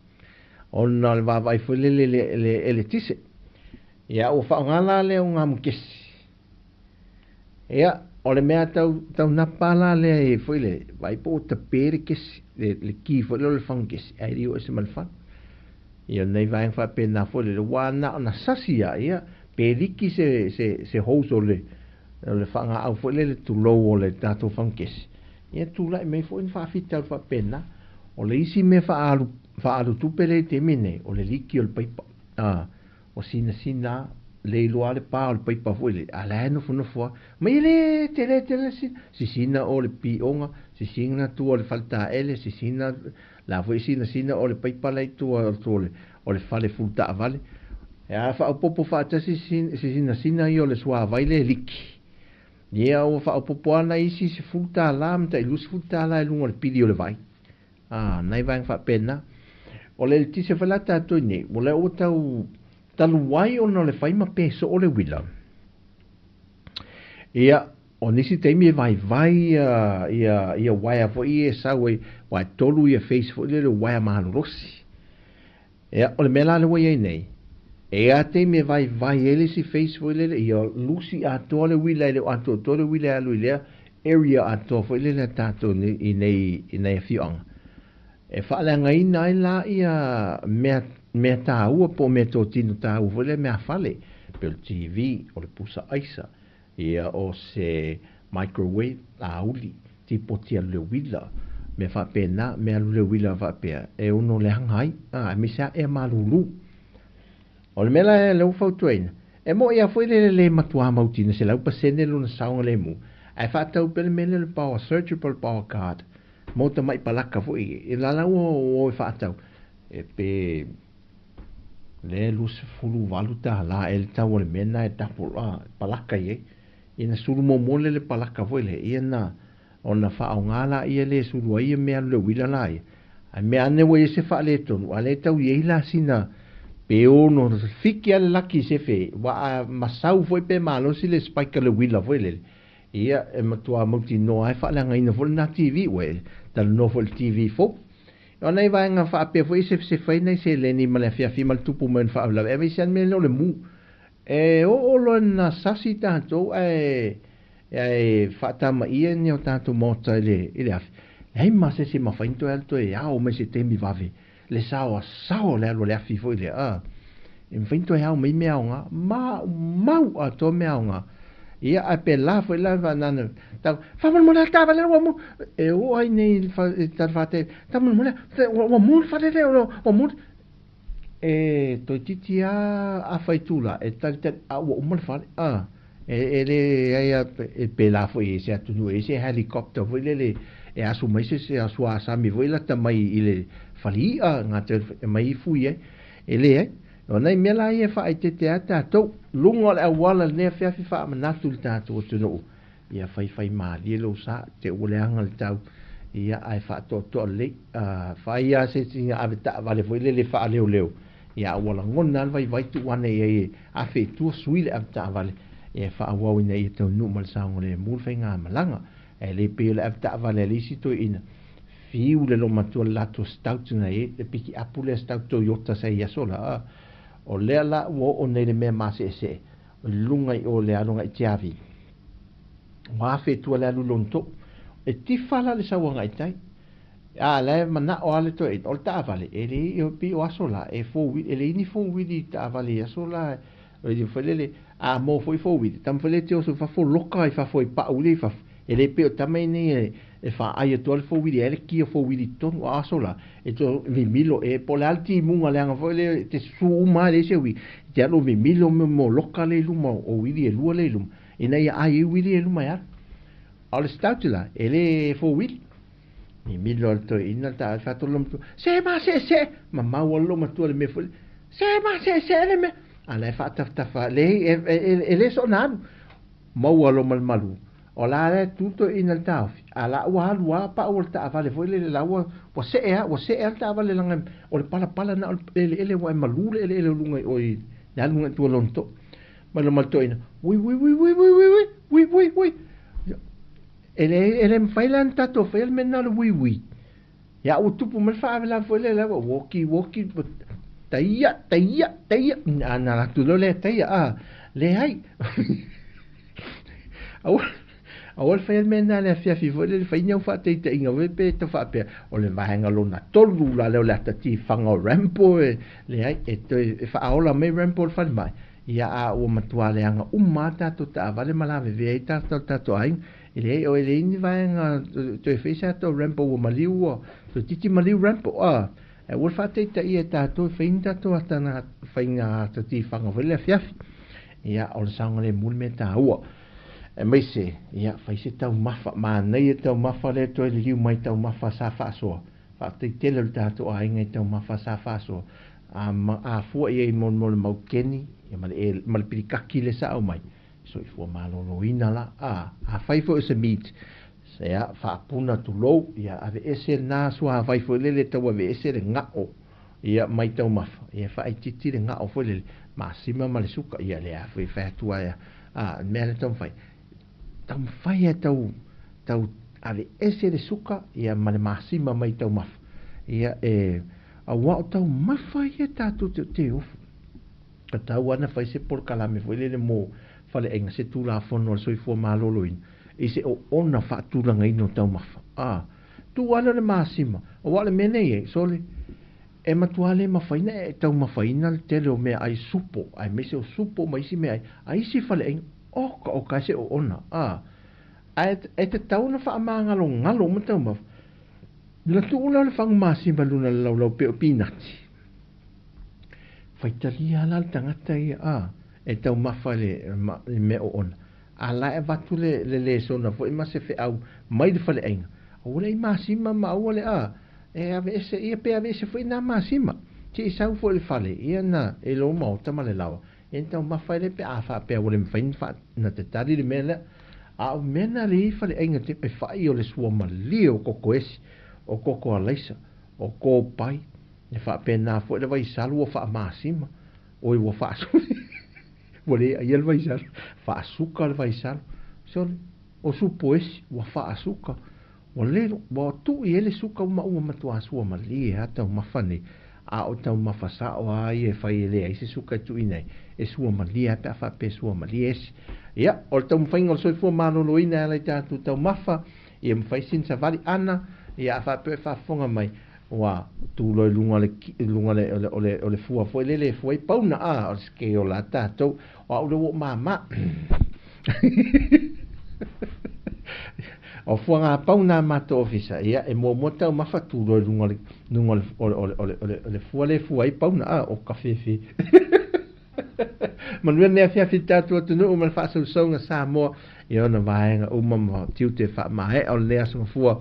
ona o le vaavaai foi lele i le eletise. Ia ua faaaoga la lea o gamukesi. Ia, o le mea tau taunapa la lea e foi le vaai po ua tape le kesi, le ki foi lea o le fangukesi, ae le o ese ma le fale. Ia o nei vaega faapena foi lele, ua na ona sasi lava, ia, pe liki se hose o le faagaau foi lele tulou o le tatou fangukesi, ia tulai mai foi ni faafitauli faapena. O le isi mea faaalu tupe lea i le taimi lenei, o le liki o le paipa. Ua sinasina lava, le iloa lava le pa o le paipa foi lele, a o la e nofonofo lava. Mai e le tele tele le sina, sisina o le pioga, sisina tua o le faletaele, sisina la foi sinasina o le paipa la i tua o le fale fulu taavale. E a faaopoopo faatasi se sinasina ia o le suavai le liki. Ia ua faaopoopo lava nai isi $10 ma tai $20 i luga o le pili o le vai. A, nai vaega faapena. O le eletise foi la tatou i nei, o lea ua tau talu ai ona o le fai ma pe soo le uila. Ia, o nisi taimi e vaivai ia uaea foi ia e sau ai, aua e tolu ia phase foi lele o uaea malolosi. Ia, o le mea la lea ua i ai nei, e i ai lava taimi e vaivai ai le isi phase foi lele, ia lusi atoa le uila e le o atoatoa le uila e alu i lea area atoa foi lele a tatou i nei afioaga. E faaleagaina ai la ia mea taua po o mea totino taua foi lea mea fale, pe o le TV, o le pusa aisa, ia o se microwave, auli, tipoti alu le uila, mea faapena, mea alu le uila faapea, e ono leaga ai, aemaise lava ea malulu. O le mea la lea ua fautuaina, e moni lava foi le le matua mautino 100% lona saogalemu, ae faatau pea le mea lea o le power surge po o le power guard, mo tamai palaka foi, e la ua o e faatau, e pe le $28 e le tau o le mea lena e double palaka i ai. Ina sulu muamua lea le palaka foi lea, ia na ona faaaoga la ia le sulu ai ia mea alu le uila la ia. Ae mea ane ua i ai se faaletonu, a le tau i ai la sina pe ono fiki lava le laki i se fe, ua a masau foi pe malosi le spike o le uila foi lele. Ia e matua mautinoa ai faaleagaina foi lena TV, ua e talanoa foi i le TV fou. O nai vaega faapea foi e sefasefa ai nai seleni ma le afiafi ma le tupu mai o ni faalavelave, aemaise lava le mea lea o le mu. E oo loa ina sasi tatou ae faatamaia ni o tatou maota i le afi, leai ma se isi e mafai ona toe alu toe ao mai se taimi vave, le saoasaoa o le alu a le afi foi lea, a. E mafai ona toe ao mai mea aoga, maumau atoa mea aoga. Ia, ae pēlā foi la nana tau, faamolemole a taavale ua mu, e oo ai nei i le talafatai, faamolemole ua mu le fale lea, ua mu. E toeitiiti lava afa itula e talitali, a ua uma le fale, a. E leai lava, e pēlā foi i se atunuu e i ai se helicopter foi lele e asu mai se suasami foi lata mai i le falii'a gata e mai fui ai. E leai. O nai mea la ia e faaeteete ai tatou, luga o le auala i lenei afiafi faamanatu i le tatou atunuu, ia faifai malie lou sa, te ua leaga le tau, ia ae faatoatoa lelei, fai lava se sina ave taavale foi lele faaleoleo, ia a ua lagona lava le vaivai tuu ane i ai e afe i tua sui le ave taavale, ia e faaauau ina ia taunuu ma le saogalemu le faigamalaga. Ae le pei o le ave taavale a le isi toeaina, Fiu le loomatua le latou stout na i ai, le pikiapu lea stout Toyota sa i aso la, a. O lea la ua oo nei le mea maseesee, o i luga i o le alo agai Tiavi. Ua afe i tua le alu i lona too. E tifa la le sau agai tai. A la e manao lava le toeaina, o le taavale, e le i pei o aso la, e four wheel, e leai ni four wheel i taavale i aso la, o le foi lele, a mo foi four wheel, tama foi lea e te oso i fafo, loka i fafo i pau lea i fafo. E le pei o tama nei e faaai atu ai le four wheel ai le kia four wheel i totonu, a aso la, e to mimilo e po o le a le timuga leaga foi lea e te susu uma lava e leai se uili, e te alu mimilo mo loka lea i luma o uili e lua lea i luma, ina ia ai ai uili e luma e alu. A o le stout la, e le four wheel. Mimilo le toeaina le taavale faatolu lou matua, se ma se se, mamau lava lou matua i le mea foi lea, se ma se se le mea, a o la e faatafatafa, leai e le soona alu, maua loa ma le malu. O la lea e tu le toeaina i le taofi, a o la ua alu lava pau o le taavale foi lele la ua ua see lava, ua see lava le taavale leaga o le palapala na o le eleele ua e malu le eleele o luga i o i le alu agai i tua i lona too. Mai loa ma le toeaina, Ui, ui, ui, ui, ui, ui, ui, ui, ui, ui. E le, e le mafai la ona tatou faia le mea lena o le ui, ui. Ia ua tupu mai le faalavelave foi lea, ua woki, woki, taia, taia, taia, ana alu atu loa lea taia, a, leai. Aua, aua le faia le mea lena i le afiafi foi lele, fai ni au faataitaiga foi pe tau faapea, o le vaega lona tolu la lea o le ata tifaga o Rambo e, leai, e toe e faaola mai Rambo i le falemai, ia a ua matua leaga uma lava tatou taavale ma lavevea ai tagata o le tatou aiga. E leai, e leai ni vaega toe fai se ata o Rambo ua maliu ua toeitiiti maliu Rambo, a, ae aua le faataitaia e tatou e fai ni tatou ata na faiga ata tifaga foi le afiafi. Ia, o le saogalemu le mea taua. Aemaise, ia, fai se taumafa, manaia taumafa lea toe liliu mai taumafa sa faasoa. Faafetai tele o le tatou aiga i taumafa sa faasoa. A, a fua i ai mo, mo le maukeni, ia ma le, ma le pilikaki lea sa aumai. Soifua maloloina la. A, afai foi o se meat, ia, faapuna tulou, ia, aveese lena suavai foi lele tau aveese le gao, ia, mai taumafa, ia, faaitiiti le gao foi lele, masima ma le suka, ia, lea foi e fai atu ai, a, le mea lea taumafai, taumafai e tau, tau aveese le suka, ia, ma le masima mai taumafa, ia, e, auā o taumafa ia tatou te, te ofo. Tatau ana fai se polokalame foi lele mo faleaiga, se Tulafono a le Soifua Maloloina i se oona faatulagaina o taumafa. A, tuu ala le masima, aua o le mea nei e, sole, e matua le mafai ona e taumafaina le tele o meaai supo, aemaise o supo ma isi meaai a isi faleaiga, oka oka ai se oona. A, ae e tatau ona faamagalogalo uma taumafa. Na tuu la o le fagu masima i luna o le laulau pei o pinati. Faitalia la le tagata ia, a, e taumafa i le mea oona. A la e avatu le lesona foi ma se feau mai le faleaiga, aua le ai masima ma aua le, a, e aveese ia pe aveese foi na masima. Se i sau foi i le fale, ia na, e lou maota ma le laoa, ia na taumafa ai lea pe a faapea ua le mafai ona tatali le mea lea. A o mea na le i faleaiga te e fai o le suamalie o koko esi, o koko alaisa, o kopai, E faapena foi le vaisalu ua faamasima, oi ua faasuka, ua le aia le vaisalu, faasuka le vaisalu. Sole, o supo esi ua faasuka, ua lelo, ua tuu i ai le suka ma ua matuā sua malie lava taumafa nei, a o taumafa sao lava ia e fai e leai se suka e tuuina ai, e sua malie lava pe a faapea e sua malie esi. Ia, o le taumafaiga o le soifua maloloina e ala i tatou taumafa, ia mafai sina savali ana, ia a faapea e faafofoga mai, Ua tu loa i luga o le luga o le o le o le fua foi lele e fua ai pauna a o le scale a tatou o au lea ua ou māmā. O fuaga pauna a matou ofisa ia e muamua taumafa tu loa i luga o le luga o le o le o le o le o le fua lea e fua ai pauna a o kafefe. Manuia lenei afiafi i le tatou atunuu ma le faasausauga Samoa i ona vaega uma ma tiute faamaea o lenei aso mafua.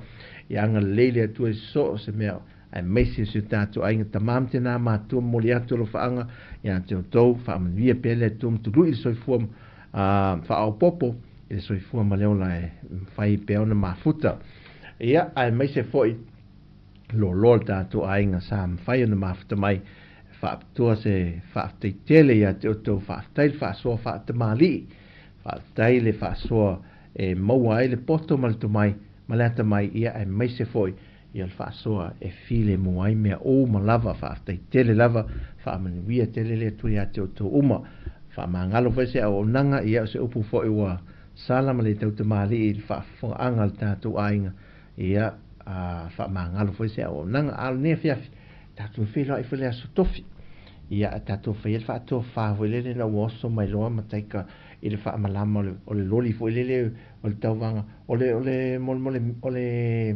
Ia agalelei le Atua i so o se mea aemaise o si o tatou aiga tama ma tina matua momoli atu alofaaga ia te outou. Faamanuia pea le Atua ma tului le soifua faaopoopo i le soifua ma le ola e mafai pea ona mafuta. Ia aemaise foi loaloa le tatou aiga sa mafai ona mafuta mai e faapitoa se faafetai tele ia te outou. Faafetai le faasoa faatamalii, faafetai le faasoa e maua ai le poto ma le tomai ma le atamai, ia aemaise foi ia le faasoa e filemu ai mea uma lava. Faafetai tele lava, faamanuia tele le Atua ia te outou uma. Faamagalo foi se auaunaga, ia o se upu foi ua sala ma le tautamalii i le faafofogaaga a le tatou aiga, Ia, a faamagalo foi se auaunaga. A o lenei afiafi, tatou feiloai foi le Aso Tofi. Ia, a tatou faia le faatofa foi lele ina ua oso mai loa Mataika i le faamalama o le, o le loli foi lele o le tauvaga, o le, o le, mo, mo le, o le,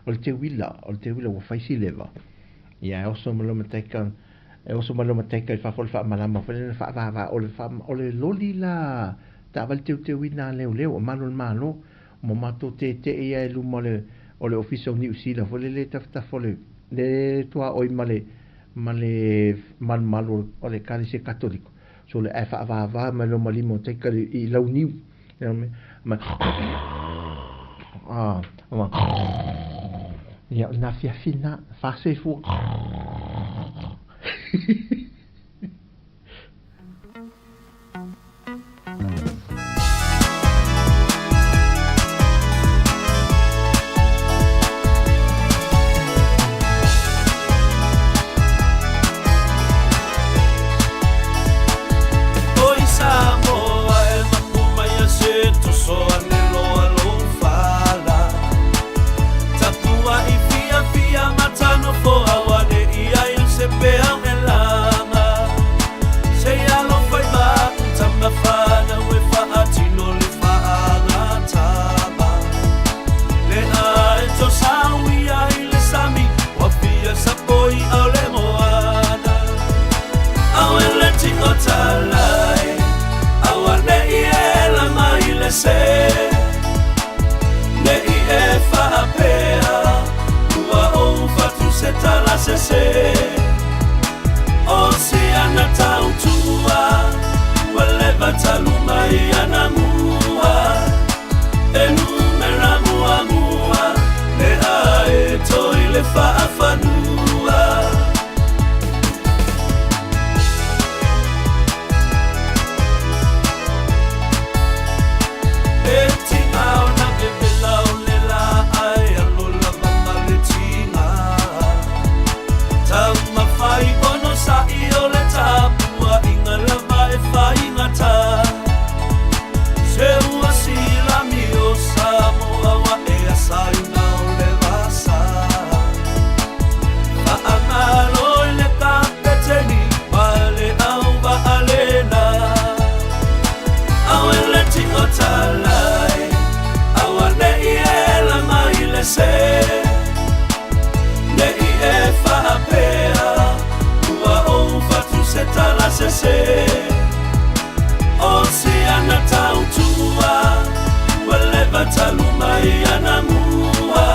o le teuila, o le teuila ua fai si leva. Ia, e oso mai loa Mataika, e oso mai loa Mataika i fafo o le faamalama foi lele na faavavaa, o le, faa, o le loli la taavale teuteuina a leoleo, o malu o le Malo, Ma matou teetee ia i luma o le o le Ofisa o Niu Sila foi lele i tafatafa o le le tuaoi ma le ma le malumalu o le Ekalesia Katoliko. So le ae faavava mai loa ma lima o taika i launiu. Ma a ma ia o le afiafi lena faasoifua. Oi Samoa e mapu mai a se toso ane loa lou fala. Tapuai fiafia matanofo auane'i ai o se peau e laga. Se i alofa i maʻu tama fanau e faatino le faagatama. Le ae tosauia i le sami ua fia sapoi au le moana. Auele tio talai, auane'i e lama i le se. Ne'i e faapea, ua ou fatu se tala sese. O siana tautua, ua leva talu mai anamua. E numera muamua, le ae toi le faafanua. E tiga ona vevela o le laai alo lava ma le tiga. Taumafai ono sa'i o le tapua'iga lava e faigata. Se ua silami o Samoa ua e asaina o le vasa. Faamalo i le kapeteni ma le auvaalena. Auele tio talai, auane'i e lama i le se. Ne'i e faapea, ua ou fatu se tala sese. O siana tautua, ua leva talu mai anamua.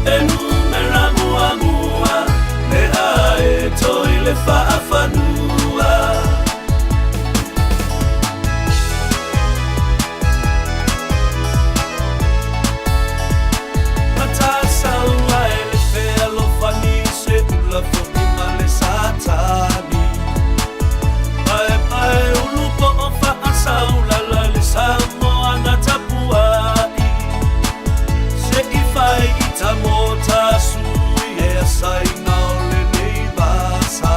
E numera muamua, le ae toi le faafanua. Matasaua e le fealofani se ula fo'i ma le Satani. Paepae ulu po o faasaulala le Samoa na tapua'i. Se i fai i tamo tasui e asaina o lenei vasa.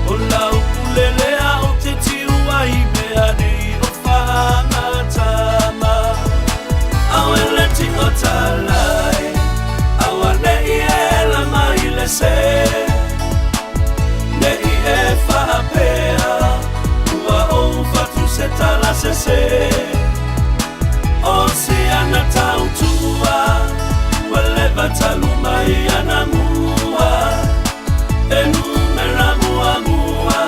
O lau pule lea o te tiu ai mea nei o faagatama. Auele tio talai, auane'i e lama i le se. Ne'i e faapea, ua ou fatu se tala sese. O siana tautua, ua leva talu mai anamua. E numera muamua,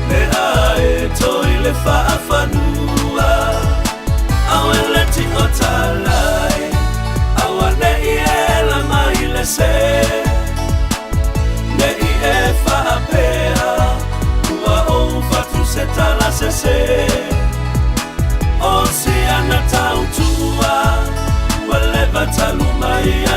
le ae toi le faafanua. Auele tio talai, auane'i e lama i le se. Ne'i e faapea, ua ou fatu se tala sese. O siana tautua, ua leva talu mai.